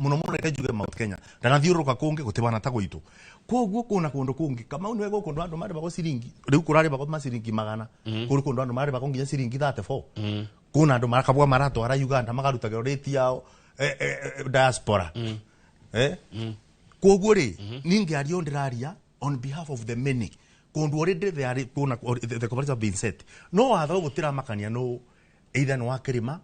muno muno reke njuge Mount Kenya ndanathiururuka kungi gutibana ta gwitu. Koguo kuna kundu kungi Kamau niwe guku andu maribagwo ciringi riu kuraribagwo maciringi 100 kuri kundu andu maribagwo nginya ciringi 34 kuna andu marakabwa maratwara Uganda magarutagĩrwo rate yao diaspora. Koguo ri ningĩaria ndĩraria on behalf of the many kundu already they are kuna the cooperative have been set. No watho gutiramakania no either no wa kirima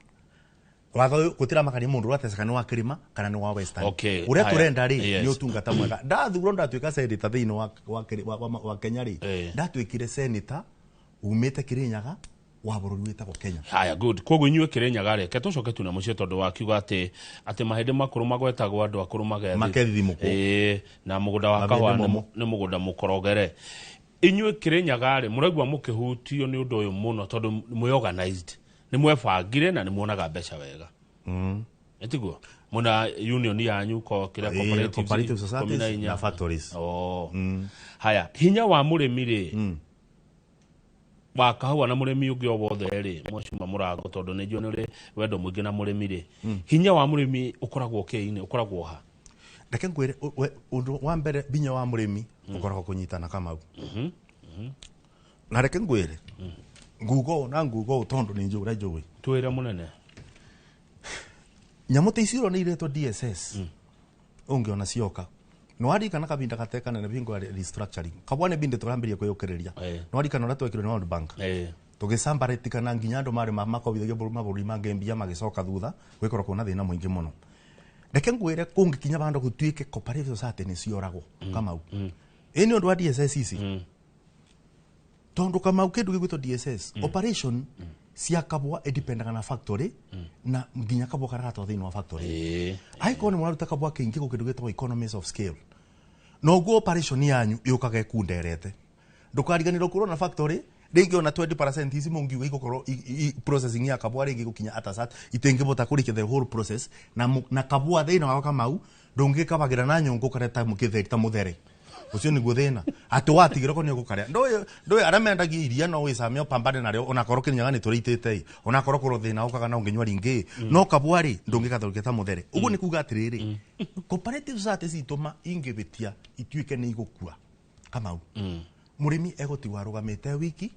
watho gutiramakania mundu urateceka ni wa kirima kana ni wa western. Uria turenda ri ni utungata mwega. Ndathurwo ndatuika senator thiini wa Kenya ri ndatuikire senator umite Kirinyaga wa bururi witagwo Kenya. Haya, good. Koguo inyuĩ Kirinyaga reke tucoke tu na muciĩ tondu wakiuga ati ati mahĩndĩ makũrũ magwetagwo andũ akũrũ makethithimũkwo na mũgũnda wa kahũa nĩ mũgũnda mũkorogere. Inyuĩ Kirinyaga rĩ mũraigua mũkĩhutio nĩ ũndũ ũyũ mũno tondu mwĩ organized, nĩ mwebangire na nĩ muonaga mbeca wega. Ĩtiguo muna union yanyu ko kira cooperative societies na factories. Haya, hinya wa mũrĩmi rĩ wa kahũa na mũrĩmi ũngĩ o wothe rĩ mwacuma Mũrango tondu nĩ njũĩ nĩ ũrĩ wendo mũingĩ na mũrĩmi rĩ, hinya wa mũrĩmi ũkoragwo kĩ-inĩ, ũkoragwo ha? Reke ngwĩre ũndũ wa mbere binya wa mũrĩmi ũkoragwo kũnyitana Kamau. Na reke ngwĩre ngugo na ngugo tondu nĩ njũĩ ũrĩa njũĩ. Twĩre mũnene. Nyamũ ta ici ũrona iretwo DSS ũngĩona cioka nĩwaririkana kahinda gatekana na bingo ya restructuring kabwa nĩ bindi tũrambĩrĩria kwĩyũkĩrĩria. Nĩwaririkana ũrĩa twekirwo nĩ World Bank tũgĩcambarĩtikana nginya andũ marĩ makobithagia mabũrũri mangĩ mbia magĩcoka thutha gwĩkorwo kwĩna thĩna mũingĩ mũno. Reke ngwĩre kũngĩkinya bandũ gũtuĩke cooperative society nĩ cioragwo Kamau. Ĩ nĩ ũndũ wa DSS ici tondu Kamau kĩndũ gĩgwĩtwo DSS operation cia kabua ĩdipendaga na factory na nginya kabua karĩa gatwarwo thĩinĩ wa factory. Angĩkorwo nĩ mũraruta kabua kĩingĩ gũ kĩndũ gĩtagwo economies of scale noguo operation yanyu yũkaga ĩkunderete. Ndũkariganĩrwo kũrwo na factory rĩngĩ ona 20% ici mũngiuga igũkorwo processing ya kabua rĩngĩ gũkinya atasat itingĩbota kũrĩkia the whole process na kabua thĩinĩ wa Kamau ndũngĩkabagĩra na nyũngũ karĩa ta gĩtheri ta mũthere. Ucio nĩguo thĩna atĩ watigĩrwo nĩ ũgũkarĩa. Ndũĩ arĩa mendagia iria no wĩcame ũpambane narĩo onakorwo Kirinyaga nĩ tũrĩitĩte ĩ onakorwo kũrwo thĩna ũkaga na ũngĩnyua ringĩ no kabua rĩ ndũngĩgatherũkia ta mũthere. Ũguo nĩ kuga atĩrĩrĩ cooperative society citũ ma ingĩbĩtia ituĩke nĩ igũkua Kamau. Mũrĩmi egũtigwo arũgamĩte wiki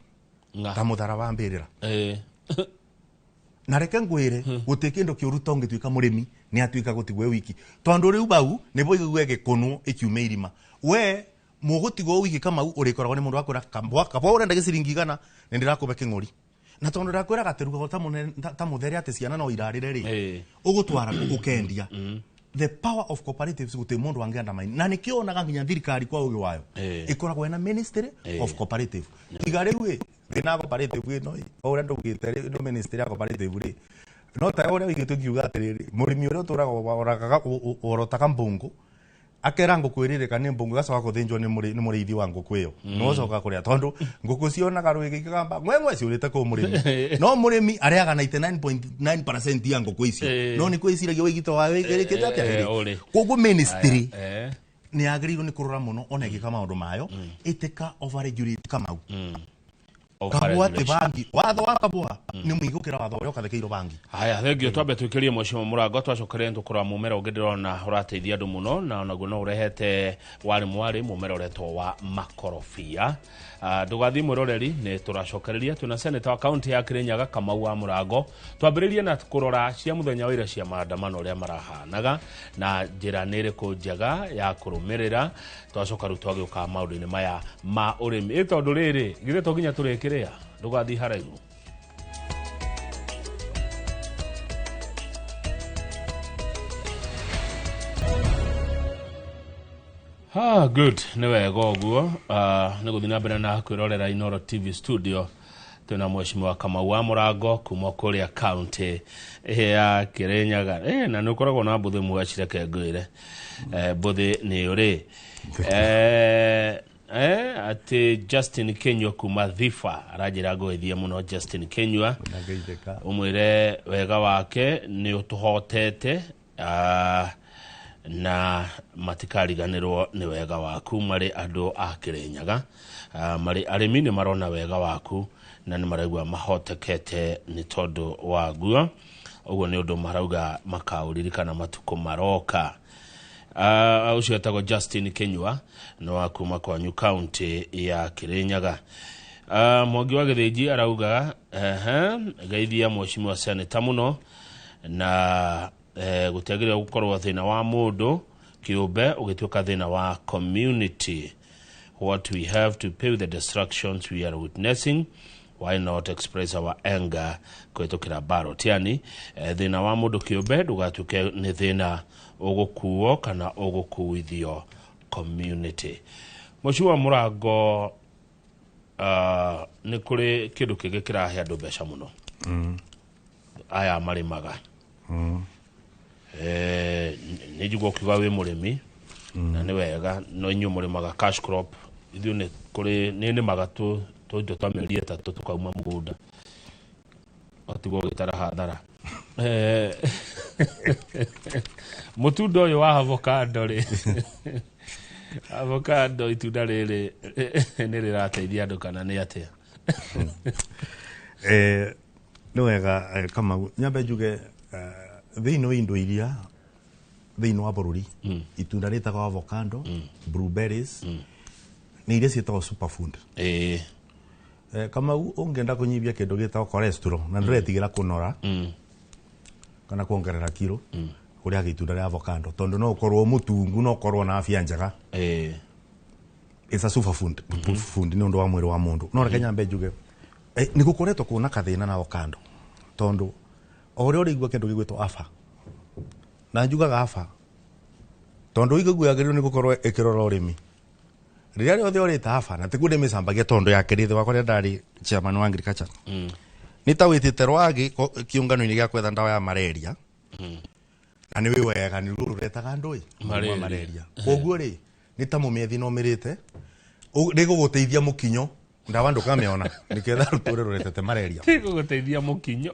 ta mũthara wa mbĩrĩra. Na reke ngwĩre gũtirĩ kĩndũ kĩũru ta ũngĩtuĩka mũrĩmi nĩ atuĩka gũtigwo e wiki tondu rĩu bau nĩbo ĩgũe gĩkũnwo ĩkiume irima. We mũgũtigwo wiki Kamau ũrĩkoragwo nĩ mũndũ wakwĩra kabua ũrenda gĩciringi 100 nĩ ndĩrakũbe kĩng'ori. Na tondu ndakwĩra gatirugagwo ta mũthere atĩ ciana no irarĩre rĩ ũgũtwara ũkendia. The power of cooperatives gũtirĩ mũndũ angĩenda maini na nĩkĩo onaga nginya thirikari kwa ũgĩ wayo ĩkoragwo ĩna ministry of cooperative. Tiga rĩu ĩ thĩna cooperative ĩno o ũrĩa ndũgĩte rĩ no ministry ya cooperative rĩ no ta ũrĩa wigĩtwo ngiuga atĩrĩrĩ mũrĩmi ũrĩa ũtũraga ũrotaga mbũngũ akera ngũkũ ĩrĩrĩka nĩ mbũngũ ĩgacoka gũthĩnjwo nĩ mũrĩithi wa ngũkũ ĩyo no ũcoka kũrĩa tondu ngũkũ cionaga rwĩgĩ ikagamba ngwengwe ciũrĩte kũu mũrĩmi no mũrĩmi arĩaga 99.9% ya ngũkũ icio no nĩ kwĩciragia wĩigito wa wĩkĩrĩkĩte atĩa rĩ. Koguo ministry nĩ yagĩrĩirwo nĩ kũrora mũno ona ĩgĩka maũndũ mayo ĩtĩka overregulate Kamau. Kabua ti bangi watho wa kabua ni mwigukira watho uria ukathekeirwo bangi. Haya thengio twambe twikirie mheshimiwa Murango twacokerie tukora mumera ungi ndirona urateithia andu muno na onaguo no urehete wari mwari mumera uretwo wa makorobia. Ndugathie mwiroreri ni turacokereria twina senator wa county ya Kirinyaga Kamau wa Murango. Twambiririe na kurora cia muthenya wa ira cia maandamano uria marahanaga na njira ni iriku njega ya kurumirira. Twacoka riu twagiuka maundu-ini maya ma urimi tondu riri githe to nginya turikiria ndugathie haraihu. Good nĩ wega ũguo. Nĩ gũthiĩ na mbere na kwĩrorera Inooro TV studio twĩna mheshimiwa Kamau wa Murango kuma kũrĩa county ya Kirinyaga. Na nĩ ũkoragwo na mbũthĩ mwacireke ngwĩre mbũthĩ nĩ ũrĩ ati Justin Kenyua kuma Thifa aranjĩra ngũithie mũno. Justin Kenyua ũmwĩre wega wake nĩ ũtũhotete na matikariganĩrwo nĩ wega waku marĩ andũ a Kirinyaga. Marĩ arĩmi nĩ marona wega waku na nĩ maraigua mahotekete nĩ tondũ waguo. Ũguo nĩ ũndũ marauga makaũririkana matukũ maroka. Ũcio etagwo Justin Kenyua nĩ wa kuma kwanyu county ya Kirinyaga. Mwangi wa Gĩthĩnji arauga geithia mheshimiwa senator mũno na gũtiagĩrĩire gũkorwo thĩna wa mũndũ kĩũmbe ũgĩtuĩka thĩna wa community. What we have to pay with the destructions we are witnessing, why not express our anger kũhĩtũkĩra ballot? Yani thĩna wa mũndũ kĩũmbe ndũgatuĩke nĩ thĩna ũgũkuo kana ũgũkuithio community. Mheshimiwa Murango, nĩ kũrĩ kĩndũ kĩngĩ kĩrahe andũ mbeca mũno. Aya marĩmaga. Nĩ njigua ũkiuga wĩ mũrĩmi na nĩ wega no inyuĩ mũrĩmaga cash crop. Ithuĩ nĩ kũrĩ nĩ nĩmaga tũindo twa mĩeri 3 tũkauma mũgũnda ũtigwo ũgĩtara hathara. Mũtunda ũyũ wa avocado rĩ, avocado itunda rĩrĩ nĩ rĩrateithia andũ kana nĩ atĩa? Nĩ wega Kamau, nyambe njuge thĩinĩ wa indo iria thĩinĩ wa bũrũri itunda rĩtagwo avocado, blueberries nĩ iria ciĩtagwo superfood. Kamau ũngĩenda kũnyibia kĩndũ gĩtagwo cholesterol na ndũretigĩra kũnora kana kuongerera kiro ũrĩaga itunda rĩa avocado tondũ no ũkorwo mũtungu no ũkorwo na afya njega. It's a superfood food nĩ ũndũ wa mwĩrĩ wa mũndũ. No reke nyambe njuge nĩ gũkoretwo kwĩna kathĩna na avocado tondũ o ũrĩa ũrĩigua kĩndũ gĩgwĩtwo AFA na njugaga AFA tondũ igũgũ yagĩrĩirwo nĩ gũkorwo ĩkĩrora ũrĩmi rĩrĩa rĩothe ũrĩta AFA na tikuo ndĩmĩcambagia tondũ ya kĩrĩthĩ wakwa rĩrĩa ndarĩ chairman wa agriculture nĩ ta wĩtĩte rwagĩ kĩũngano-inĩ gĩa kwetha ndawa ya malaria na nĩ wĩ wega nĩ ruo rũretaga andũ ĩ malaria koguo rĩ nĩ ta mũmĩethi na ũmĩrĩte rĩgũgũteithia mũkinyo ndawa ndũkamĩona nĩketha rũtũre rũretete malaria rĩgũgũteithia mũkinyo.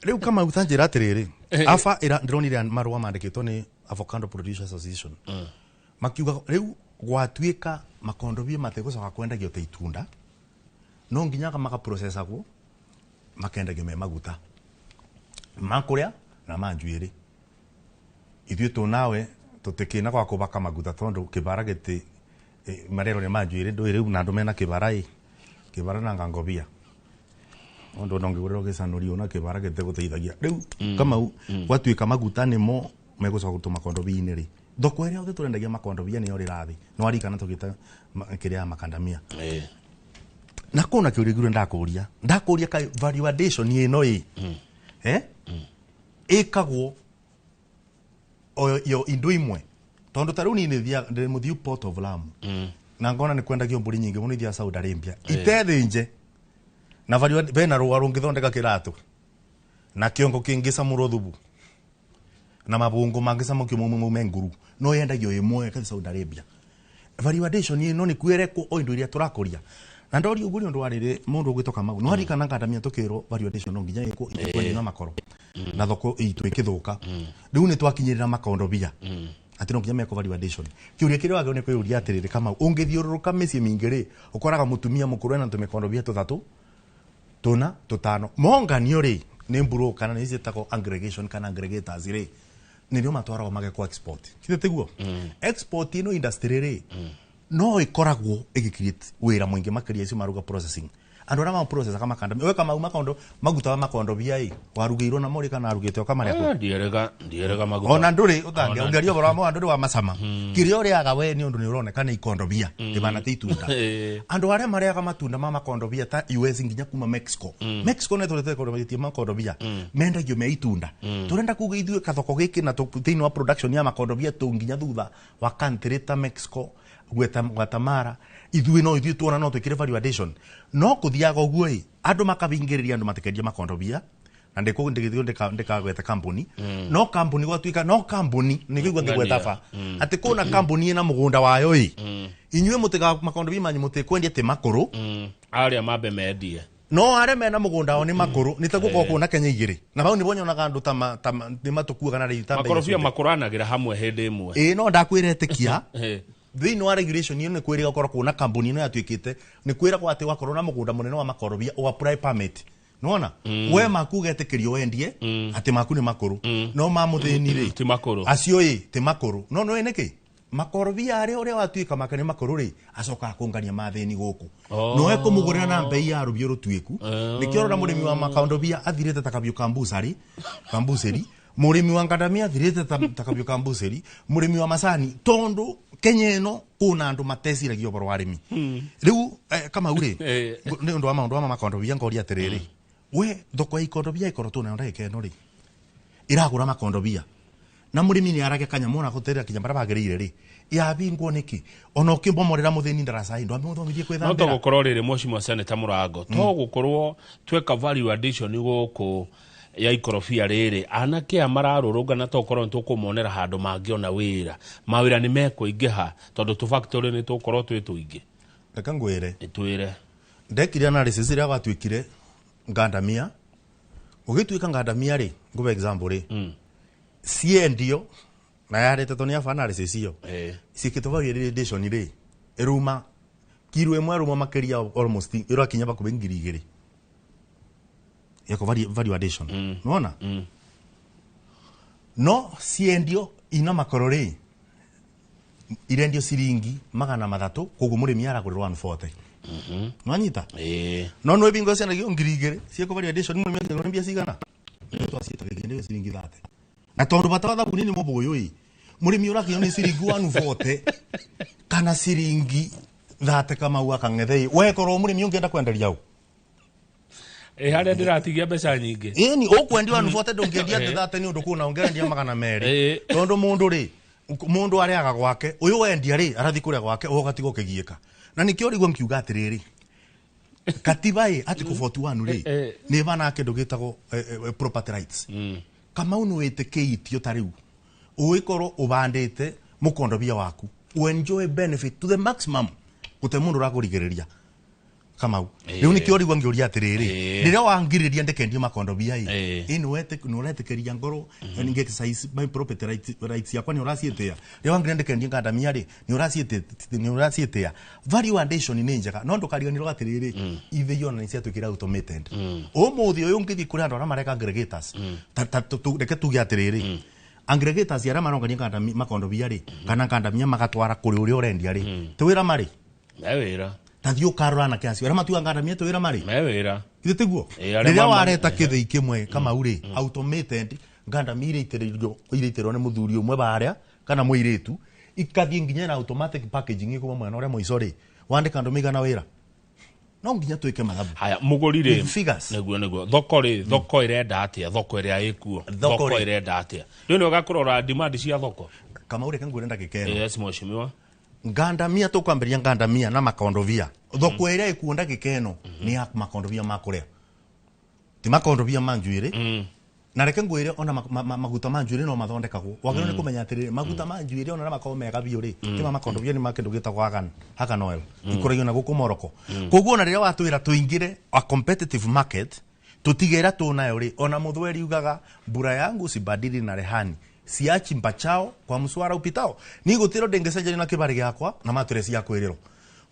Rĩu Kamau ta njĩra atĩrĩrĩ, AFA ndĩronire marũa mandĩkĩtwo nĩ Avocado Producers Association makiuga rĩu gwatuĩka makondobia matigũcoka kwendagio ta itunda no nginya makaprocessagwo makendagio me maguta ma kũrĩa na ma njuĩrĩ. Ithuĩ tũnawe tũtikĩna gwa kũbaka maguta tondũ kĩbara gĩtĩ marero nĩ ma njuĩrĩ ndũĩ rĩu na andũ mena kĩbara ĩ kĩbara na ngangobia ũndũ ndongĩgũrĩrwo gĩcanũri ona kĩbara gĩtegũteithagia. Rĩu Kamau gwatuĩka maguta nĩmo megũcoka gũtũma makondobia-inĩ rĩ thoko ĩrĩa othe tũrendagia makondobia nĩyo rĩrathi no arikana tũgĩta kĩrĩa ya makandamia na kũna kĩũria ngirwo ndakũria kaĩ value addition ĩno ĩ ĩkagwo yo indo imwe tondũ ta rĩu niĩ ndĩ mũthiu Port of Lamu na ngona nĩ kwendagio mbũri nyingĩ mũno ithiaga Saudi Arabia itethĩnje na value bena rũa rũngĩthondeka kĩratũ na kĩongo kĩngĩcamũrwo thubu na mabungo mangĩcamũkio maume nguru no yendagio ĩmwe kathi Saudi Arabia. Value addition ĩno nĩ kwĩrekwo o indo iria tũrakũria na ndori ũguo nĩ ũndũ wa rĩrĩ mũndũ ũgwĩtwo Kamau no arikana ngandamia tũkĩrwo value addition no nginya ĩkwo ĩkwendio na makoro na thoko itũ ĩkĩthũka. Rĩu nĩ twakinyĩrĩra makondobia Atĩ no nginya meko value addition. Kĩũria kĩrĩa wagĩrĩirwo nĩ kwĩyũria atĩrĩrĩ, Kamau, ũngĩthiũrũrũka mĩciĩ mĩingĩ rĩ, ũkoraga mũtumia mũkũrũ ena tũmĩkondobia tũthatũ, tũna, tũtano. Monganio rĩ, nĩ mburu kana nĩ ciĩtagwo aggregation kana aggregators rĩ, nĩrĩo matwaragwo magekwo export. Githĩ tiguo? Export ĩno industry rĩ, no ĩkoragwo ĩgĩ-create wĩra mũingĩ makĩria icio maruga processing. Andũ arĩa ma-processaga makandamia. We Kamau, makondo maguta ma makondobia ĩ, warugĩirwo namo rĩ kana arugĩte ũkamarĩa kũ? Ndierega maguta. Ona ndũrĩ ũtangĩ ũngĩaria ũhoro wa mo ndũrĩ wa macama. Kĩrĩa ũrĩaga we nĩ ũndũ nĩ ũroneka nĩ ikondobia, rĩbana ti itunda. Andũ arĩa marĩaga matunda ma makondobia ta US nginya kuma Mexico. Mexico nĩ tũrete kondobia makondobia. Mendagio me itunda. Tũrenda kuga ithuĩ kathoko gĩkĩ na thĩinĩ wa production ya makondobia tũ nginya thutha wa country ta Mexico, Guatemala, ithuĩ no ithuĩ tuona no twĩkĩre value addition. No kũthiaga ũguo ĩ, andũ makabingĩrĩria andũ matikendie makondobia, na ndĩkagweta kambuni, no kambuni gwatuĩka no kambuni nĩkĩigua ngĩgweta ba atĩ kũna kambuni ĩna mũgũnda wayo ĩ, inyuĩ mũtiga makondobia manyu mũtikwendia ti makũrũ. Arĩa mambe mendie. No arĩa mena mũgũnda wao nĩ makũrũ, nĩ taguo korwo na Kenya igĩrĩ, na hau nĩbo nyonaga andũ ta nĩ matũkuaga na rĩu ta mbei Makorobia ciothe. Makũranagĩra hamwe hĩndĩ ĩmwe. Ĩĩ, no ndakwĩra ĩtĩkia. Thĩinĩ wa regulation ĩyo nĩ kwĩrĩga gũkorwo kuona kambuni ĩno yatuĩkĩte nĩ kwĩragwo atĩ wakorwo na mũgũnda mũnene wa makorobia ũ apply permit, nĩwona we maku ũgetĩkĩrio wendie atĩ maku nĩ makũrũ, no ma mũthĩni rĩ, Ti makũrũ. Acio ĩ ti makũrũ, no nĩũĩ nĩkĩ makorobia arĩa ũrĩa watuĩka make nĩ makũrũ rĩ, acokaga kũngania mathĩni gũkũ, no ekũmũgũrĩra na mbei ya rũbiũ rũtuĩku. Nĩkĩo ũrona mũrĩmi wa makondobia athirĩte ta kabiũ ka mbucari ka mbucĩri, mũrĩmi wa ngandamia athirĩte ta kabiũ ka mbucĩri, mũrĩmi wa macani, tondũ Kenya ĩno kũna andũ mateciragia ũhoro wa arĩmi rĩu. Kamau rĩ, nĩ ũndũ wa maũndũ ma makondobia, ngoria atĩrĩrĩ, we thoko ya ikondobia ĩkorwo tũnayo ndagĩka ĩno rĩ, ĩragũra makondobia na mũrĩmi nĩ arage kanyamũ ona gũterera kinya barĩa bagĩrĩire rĩ, yabingwo nĩkĩ ona ũkĩmbomorera mũthĩni ndaraca ĩ ndwamũthomithie No kwĩthambĩra. to gũkorwo rĩrĩ, mheshimiwa Senator Mũrango, to gũkorwo tweka value addition gũkũ ya ikorobia rĩrĩ, anake aya mararũrũngana to gũkorwo nĩ tũkũmonera handũ mangĩona wĩra, mawĩra nĩ mekũingĩha tondũ tũ factory nĩ tũgũkorwo twĩ tũingĩ. Reke ngwĩre. Twĩre. Ndekire analysis ĩrĩa gwatuĩkire ngandamia ũgĩtuĩka ngandamia rĩ, ngũbe example rĩ, ciendio na yarĩtetwo nĩ aba analysis ĩyo, ciĩkĩtwo value addition rĩ, ĩruma kiro ĩmwe ĩruma makĩria almost ĩrakinya bakubĩ 2000 yako value addition, nĩwona? No ciendio ina makoro rĩ, irendio ciringi 300, koguo mũrĩmi aragũrĩrwo 140, nwanyita? Ĩĩ. No nĩ bingo ciendagio 2000 ciĩkwo value addition, mũrĩmi akĩgũra mbia cigana? Twacita gĩkĩndĩ ciringi 30, na tondũ bata wa thabuni nĩ mũbũyũ ĩ, mũrĩmi ũrakinywo nĩ ciringi 140 kana ciringi 30, Kamau akang'ethe ĩ, wekorwo mũrĩmi ũngĩenda kwenderia ũ? Ĩ harĩa ndĩratigia mbeca nyingĩ. Ĩni ũkwendia 140, ndũngĩendia thĩ 30, nĩ ũndũ kũna ũngĩendia 200. Tondũ mũndũ rĩ, mũndũ arĩaga gwake, ũyũ wendia rĩ arathiĩ kũrĩa gwake, ũyũ ũgatigwo ũkĩgiĩka. Na nĩkĩo rĩu nkiuga atĩrĩrĩ, katiba ĩ article 41 rĩ, nĩ ĩbanaga kĩndũ gĩtagwo property rights. Kamau, nĩ wĩtĩkĩitio ta rĩu ũgĩkorwo ũbandĩte mũkondobia waku, enjoy benefit to the maximum, gũte mũndũ ũrakũrigĩrĩria, Kamau. Rĩu nĩkĩo rĩu ngĩũria atĩrĩrĩ, rĩrĩa wangirĩria ndĩkendie makondobia ĩ, ĩ nĩ ũretĩkĩria ngorwo nĩ exercise my property rights yakwa, nĩ ũraciĩtĩa? Rĩrĩa wangirĩria ndĩkendie ngandamia rĩ, nĩ ũraciĩtĩa? Value addition nĩ njega, no ndũkariganĩrwo atĩrĩrĩ, ithĩi ona nĩ ciatuĩkire automated. Ũmũthĩ ũyũ ũngĩthiĩ kũrĩ andũ arĩa mareka aggregators, reke tuge atĩrĩrĩ, aggregators arĩa marongania makondobia rĩ, kana ngandamia magatwara kũrĩ ũrĩa ũrendia rĩ, ti wĩra marĩ? Me wĩra. Ta thiĩ ũkarora anake acio arĩa matuaga ngandamia, ti wĩra marĩ? Me wĩra. Githĩ tiguo? Ĩ, arĩa Rĩrĩa wareta kĩthĩi kĩmwe, Kamau rĩ, automated ngandamia iria itĩrĩirio iraitĩrwo nĩ mũthuri ũmwe barĩa kana mũirĩtu, ikathiĩ nginya na automatic packaging kuma mwena ũrĩa mũico rĩ, wandĩka andũ maigana wĩra. No nginya twĩke mathabu Haya, mũgũri rĩ, with figures. Nĩguo thoko rĩ, thoko ĩrenda atĩa? Thoko ĩrĩa ĩkuo, Thoko thoko rĩ. ĩrenda atĩa? Rĩu nĩ ũgakũrora demand cia thoko. Kamau, reke ngwĩre ndagĩka ĩno. Yes, mheshimiwa. Ngandamia, tũkwambĩrĩria ngandamia na makondobia, thoko ĩrĩa ĩkuo ndagĩka ĩno nĩ ya makondobia ma kũrĩa, ti makondobia ma njuĩrĩ. Na reke ngwĩre, ona maguta ma njuĩrĩ no mathondekagwo. Wagĩrĩirwo nĩ kũmenya atĩrĩrĩ, maguta ma njuĩrĩ ona makorwo mega biũ rĩ, ti ma makondobia, nĩ ma kĩndũ gĩtagwo argan oil, ikũragio na gũkũ Morocco. Koguo ona rĩrĩa watwĩra tũingĩre a competitive market, tũtige ĩrĩa tũnayo rĩ, ona mũthweri ugaga mbura yangu sibadili na rehani. Siachi mpachao kwa mswara upitao. Ni gutiro ndingicenjania na kibari giakwa na matress ya kwiriro.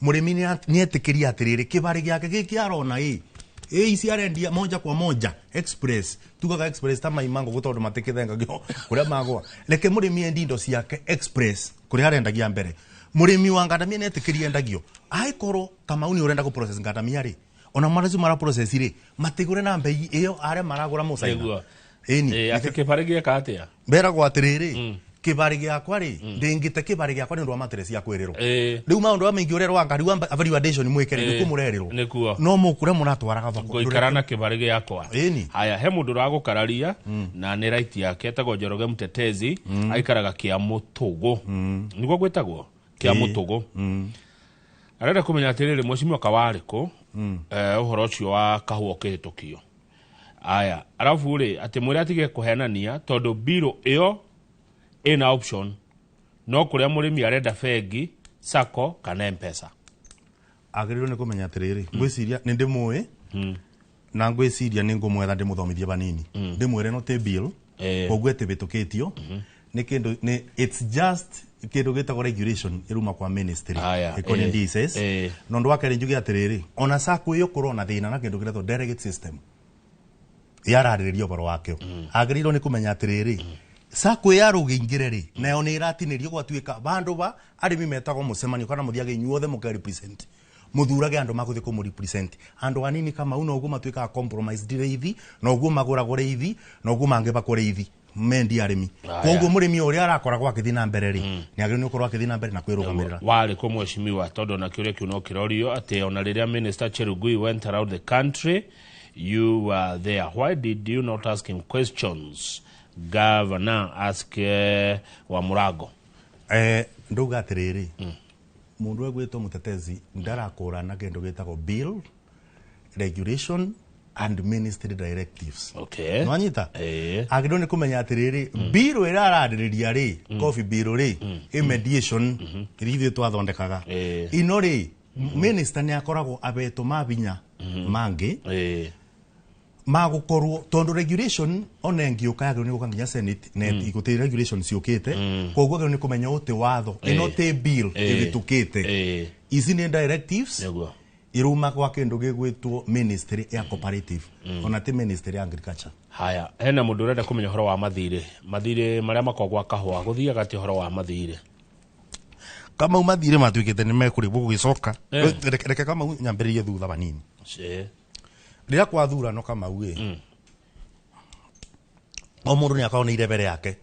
Murimi ni etikiria atiriri kibari giake giki arona ii ici arendia moja kwa moja express tugaga express ta maimango gutondu matikithengagio kuria magwa reke murimi endi indo ciake express kuria arendagia mbere. Murimi wa ngandamia ni etikiria endagio aikorwo Kamau ni urenda ku process ngandamia ri ona maracu mara process ri matigure na mbei iyo aria maragura mucaina. Ĩni ati kibari gieka atia mberagwo atiriri kibari giakwa ri ndingite kibari giakwa ni undu wa matress ya kwirirwo. Riu maundu a maingi urerwo anga riu value addition mwikere niku murerirwo no mukure muratwaraga thoko nguikara na kibari giakwa. Haya he mundu uragukararia na ni right yake etagwo Njoroge Mtetezi aikaraga kia mutugo niguo gwitagwo kia mutugo. Arenda kumenya atiriri mheshimiwa Kawariko uhoro ucio wa kahua ukihitukio. Aya arafu ri ati mwire atige kuhenania tondu biro iyo ina option no kuria murimi arenda bengi sacco kana mpesa. Agĩrĩirwo nĩ kũmenya atĩrĩrĩ ngwĩciria nĩ ndĩmũĩ na ngwĩciria nĩ ngũmwetha ndĩmũthomithie banini ndĩmwĩre no ti bill koguo ĩtĩbĩtũkĩtio nĩ kĩndũ nĩ it's just kĩndũ gĩtagwo regulation ĩruma kwa ministry ĩkoniĩ DSS. Na ũndũ wa kerĩ njuge atĩrĩrĩ ona sacco ĩyo kũrona thĩna na kĩndũ gĩretwo delegate system yararĩrĩria ũhoro wakĩo. Agĩrĩirwo nĩ kũmenya atĩrĩrĩ sacco ya rũgĩingĩre rĩ nayo nĩ ĩratinĩrio gwatuĩka bandũ ba arĩmi metagwo mũcemanio kana mũthiage inyuothe mũke represent muthurage andu maguthi ku represent andu anini kama uno uguo matuikaga compromise reithi na uguo maguragwo reithi na uguo mangibakwo reithi mendi arimi koguo murimi uria arakoragwo akithi na mbere ri ni agiriirwo gukorwo akithi na mbere na kwirugamirira wari ko mheshimiwa tondu na kiuria kiu no kirorio ati ona riria Minister Cherugui went around the country you were there, why did you not ask him questions? Governor ask wa Murago nduga atiriri mundu egwitwo Mutetezi ndarakurana kindu gitagwo bill regulation and ministry directives. Okay. Nwanyita? Agirwo ni kumenya atiriri bill ira araririria ri coffee bill ri mediation iri ithuĩ twathondekaga ino ri minister ni akoragwo abetwo mabinya mangi magukorwo tondu regulation ona ingiuka yagirwo ni guka nginya senate na iguti regulation ciukite koguo agirwo ni kumenya uti watho ino ti bill ibitukite ici ni directives iruma kwa kindu gigwitwo ministry ya cooperative ona ti ministry ya agriculture. Haya hena mundu urenda kumenya horo wa mathire mathire maria makogwa kahua guthiaga ti horo wa mathire kama mathire matuikite ni mekuribwo gugicoka reke kama nyambiririe thutha banini rĩrĩa kwathurano Kamau ĩ o mũndũ nĩ akorwo nĩ irebere yake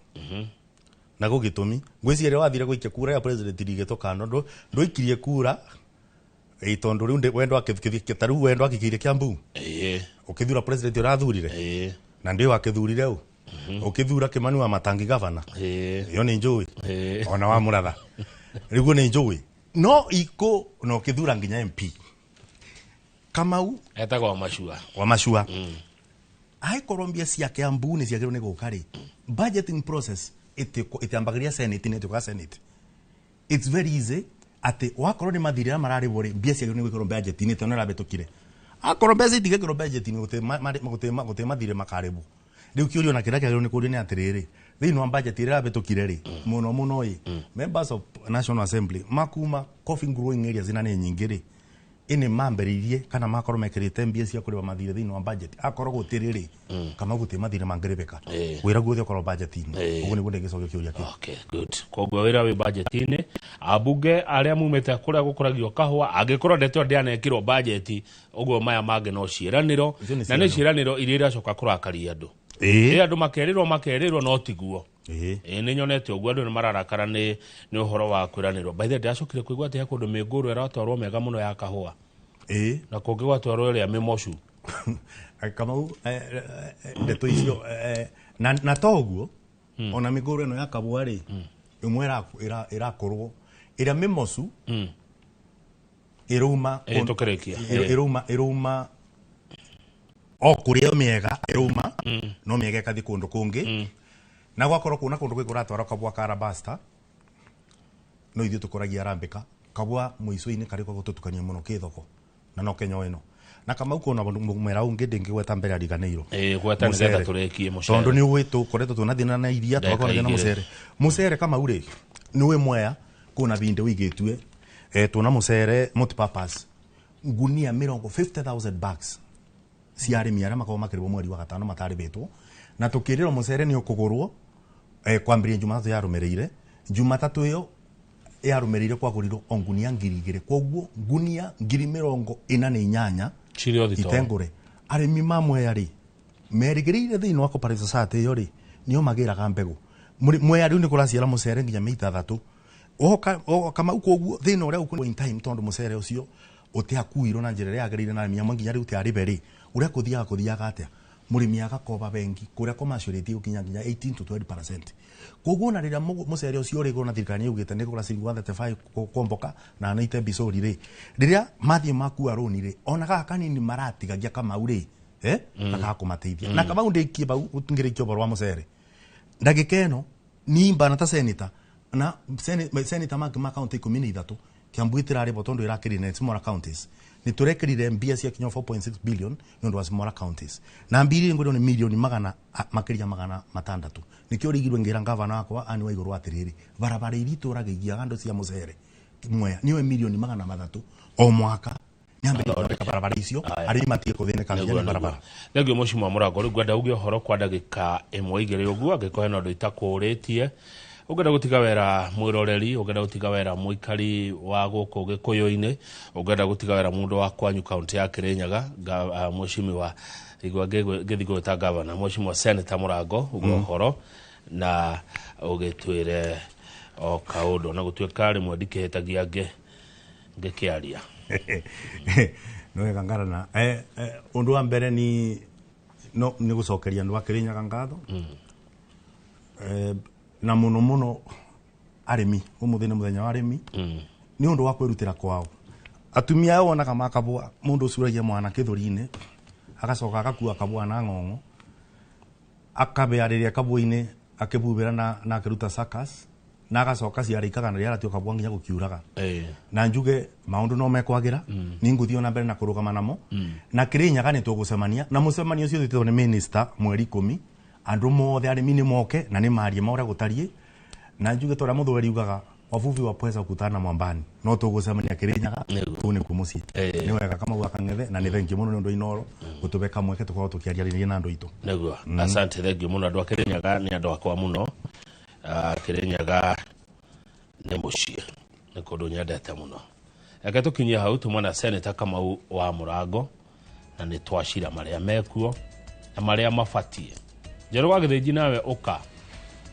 na gũgĩtũmi ngwĩciria rĩrĩa wathire gũikia kura ya president rigĩtwo kando ndũikirie kura tondu riu wendo akithikite wendo akikiire Kiambu ukithura president urathurire na ndio akithurire u ukithura Kimani wa Matangi governor iyo ni njui ona wa Muratha rĩu ni njui no iko na ukithura nginya MP Kamau etagwo Mashua wa Mashua aikorwo mbia cia Kiambu ni ciagĩrĩirwo nĩ gũka rĩ budgeting process itiambagiria senate ni ituka senate it's very easy ati wakorwo ni mathire arĩa mararĩhwo rĩ mbia ciagĩrĩirwo nĩ gwĩkĩrwo budget-inĩ tondũ nĩrabĩtũkire akorwo mbeca itigekĩrwo budget-inĩ gũtĩ mathire makarĩhwo rĩu kĩũria ona kĩrĩa kĩagĩrĩirwo nĩ kũũrio nĩ atĩrĩrĩ thĩinĩ wa budget ĩrĩa ĩrabĩtũkire rĩ mũno mũno ĩ members of National Assembly makuma coffee growing areas ina nĩ nyingĩ rĩ ĩnĩ mambĩrĩirie kana makorwo mekĩrĩte mbia cia kũrĩha mathirĩ thĩinĩ wa budget akorwo gũtirĩ rĩ kama gũtirĩ mathirĩ mangĩrĩbĩka wĩra guothe ũkorwo budget-inĩ ũguo nĩguo ndĩngĩcokia kĩũria kĩu. Okay, good. Koguo wĩra wĩ budget-inĩ ambunge arĩa mumĩte kũrĩa gũkũragio kahũa angĩkorwo ndeto ndĩanekĩrwo budget ũguo maya mangĩ no ciĩranĩro na nĩ ciĩranĩro iria iracoka kũrakaria andũ andũ makerĩrwo no tiguo nĩ nyonete ũguo andũ nĩ mararakara nĩ ũhoro wa kwĩranĩrwo. By the way ndĩracokire kũigua atĩ he kũndũ mĩngũrũ ĩratwarwo mega mũno ya kahũa na kũngĩ gwatwarwo ĩrĩa mĩmocu Kamau ndeto icio na toguo ona mĩngũrũ ĩno ya kahũa rĩ ĩmwe ĩrakorwo ĩrĩa mĩmocu ĩrauma ĩrauma o kũrĩa mĩega ĩrauma no mĩega ĩkathiĩ kũndũ kũngĩ na gwakorwo kuna kũndũ kũratwarwo kabua ka Robusta no ithuĩ tũkũragia Arabica kabua mũico-inĩ karĩ kwa gũtũtukania mũno kĩthoko na no Kenya ĩno Na Kamau kona mumera ungi ndingigweta mbere ariganĩirwo. Gweta nĩgetha tũrĩkie mũcere. Tondu nĩ ũĩ tũkoretwo twĩna thĩna na iria twakorwo na mũcere. Mũcere Kamau rĩ nĩ ũĩ Mwea kuna vinde wigĩtue tuna mũcere multipurpose ngunia mĩrongo 50,000 bags cia arĩmi arĩa makoragwo makĩrĩhwo mweri wa gatano matarĩhĩtwo na tũkĩrĩrwo mũcere nĩ ũkũgũrwo kwambĩrĩria Jumatatũ yarũmĩrĩire. Jumatatũ ĩyo yarũmĩrĩire kwagũrirwo o ngunia 2,000 koguo ngunia 48,000 itengũre. Arĩmi ma Mwea rĩ merĩgĩrĩire thĩinĩ wa cooperative society ĩyo rĩ nĩo magĩraga mbegũ. Mwea rĩu nĩ kũraciara mũcere nginya mĩita 3 Kamau koguo thĩna ũrĩa ũkũ in time tondu mũcere ũcio ũtiakuirwo na njĩra ĩrĩa yagĩrĩire na arĩmi amwe nginya rĩu tiarĩbe rĩ ũrĩa kũthiaga atĩa mũrĩmi agakoba bengi kũrĩa commercial rate gũkinya nginya 18 to 20%. Koguo na rĩrĩa mũcere ũcio ũrĩgũrwo na thirikari yugĩte nĩ kũgũra ciringi 135 kwomboka na 90 bicori rĩ rĩrĩa mathiĩ makua rũni rĩ ona gaka kanini maratigagia Kamau rĩ gakakũmateithia. Na Kamau ndĩkie bau ngĩrĩkia ũhoro wa mũcere ndagĩka ĩno nimba na ta senator na senator ma county 13 Kiambu itirarĩhwo tondu ĩrakĩrire na smaller counties nĩ tũrekĩrire mbia cia kinya 4.6 billion nĩ ũndũ wa smaller counties na mbiri ngwĩrwo nĩ milioni magana makĩria 600 nĩkĩo rigirwe ngĩra ngavana wakwa ani wa igũrũ atĩrĩrĩ barabara iria itũraga andũ cia mũcere Mwea nĩwe milioni 300 o mwaka nyambe thondeka barabara icio arĩmi matige kũthĩnĩka nginya nĩ barabara. Thengio Mheshimiwa Mũrango rĩu ngwenda uge ũhoro kwa ndagĩka 1 2 ũguo angĩkorwo hena ũndũ itakũrĩtie. Ũngĩenda gũtiga wĩra mwĩroreri, ũngĩenda gũtiga wĩra mũikari wa gũkũ Gĩkũyũ-inĩ, ũngĩenda gũtiga wĩra mũndũ wa kwanyu kaunti ya Kirinyaga, Mheshimiwa igua ngĩthiĩ gwĩta gavana Mheshimiwa Senator Mũrango uge ũhoro na ũgĩtwĩre o kaũndũ na gũtuĩka rĩmwe ndikĩhĩtagia ngĩkĩaria. Nĩ wega ngarana. Ũndũ wa mbere ni no nĩ gũcokeria andũ a Kirinyaga ngatho. Na muno muno arĩmi ũmũthĩ nĩ mũthenya wa arĩmi nĩ ũndũ wa kwĩrutĩra kwao. Atumia aya wonaga makabũa mũndũ ũcuragia mwana kĩthũri-inĩ agacoka agakua kabũa na ng'ong'o akabearĩria kabũa-inĩ akĩbubĩra na akĩruta suckers na agacoka ciarĩikaga na rĩaratio kabũa nginya gũkiuraga. Na njuge maũndũ no mekwagira nĩ ngũthiĩ ona mbere na kũrũgama namo na Kirinyaga nĩ tũgũcemania na mũcemanio ũcio twĩtĩtwo nĩ minister mweri 10 andũ mothe arĩmi nĩ moke na nĩ marie maũrĩa gũtariĩ na njuge ta ũrĩa mũthweri ugaga wavuvi wa pweza kukutana mwambani no tũgũcemania Kirinyaga kũu nĩkuo mũciĩ. Nĩ wega Kamau wa Kang'ethe na nĩ thengiũ mũno nĩ ũndũ Inooro gũtũbe kamweke tũkorwo tũkĩaria na andũ aitũ. Nĩguo asante thengiũ mũno andũ a Kirinyaga nĩ andũ akwa mũno. Kirinyaga nĩ mũciĩ nĩ kũndũ nyendete mũno. Reke tũkinyie hau tumwe na Senator Kamau wa Mũrango na nĩ twacira marĩa mekuo na marĩa mabatiĩ. Njerũ wa Gĩthĩnji nawe ũka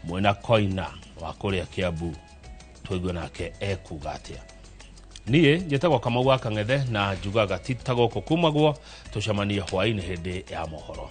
mwena Koina wa kũrĩa Kiambu tũigue nake ekuga atĩa. Niĩ njĩtagwo Kamau wa Kang'ethe na njugaga ti ta gũkũ kumagwo tũcemanie hwaĩ-inĩ hĩndĩ ya mohoro.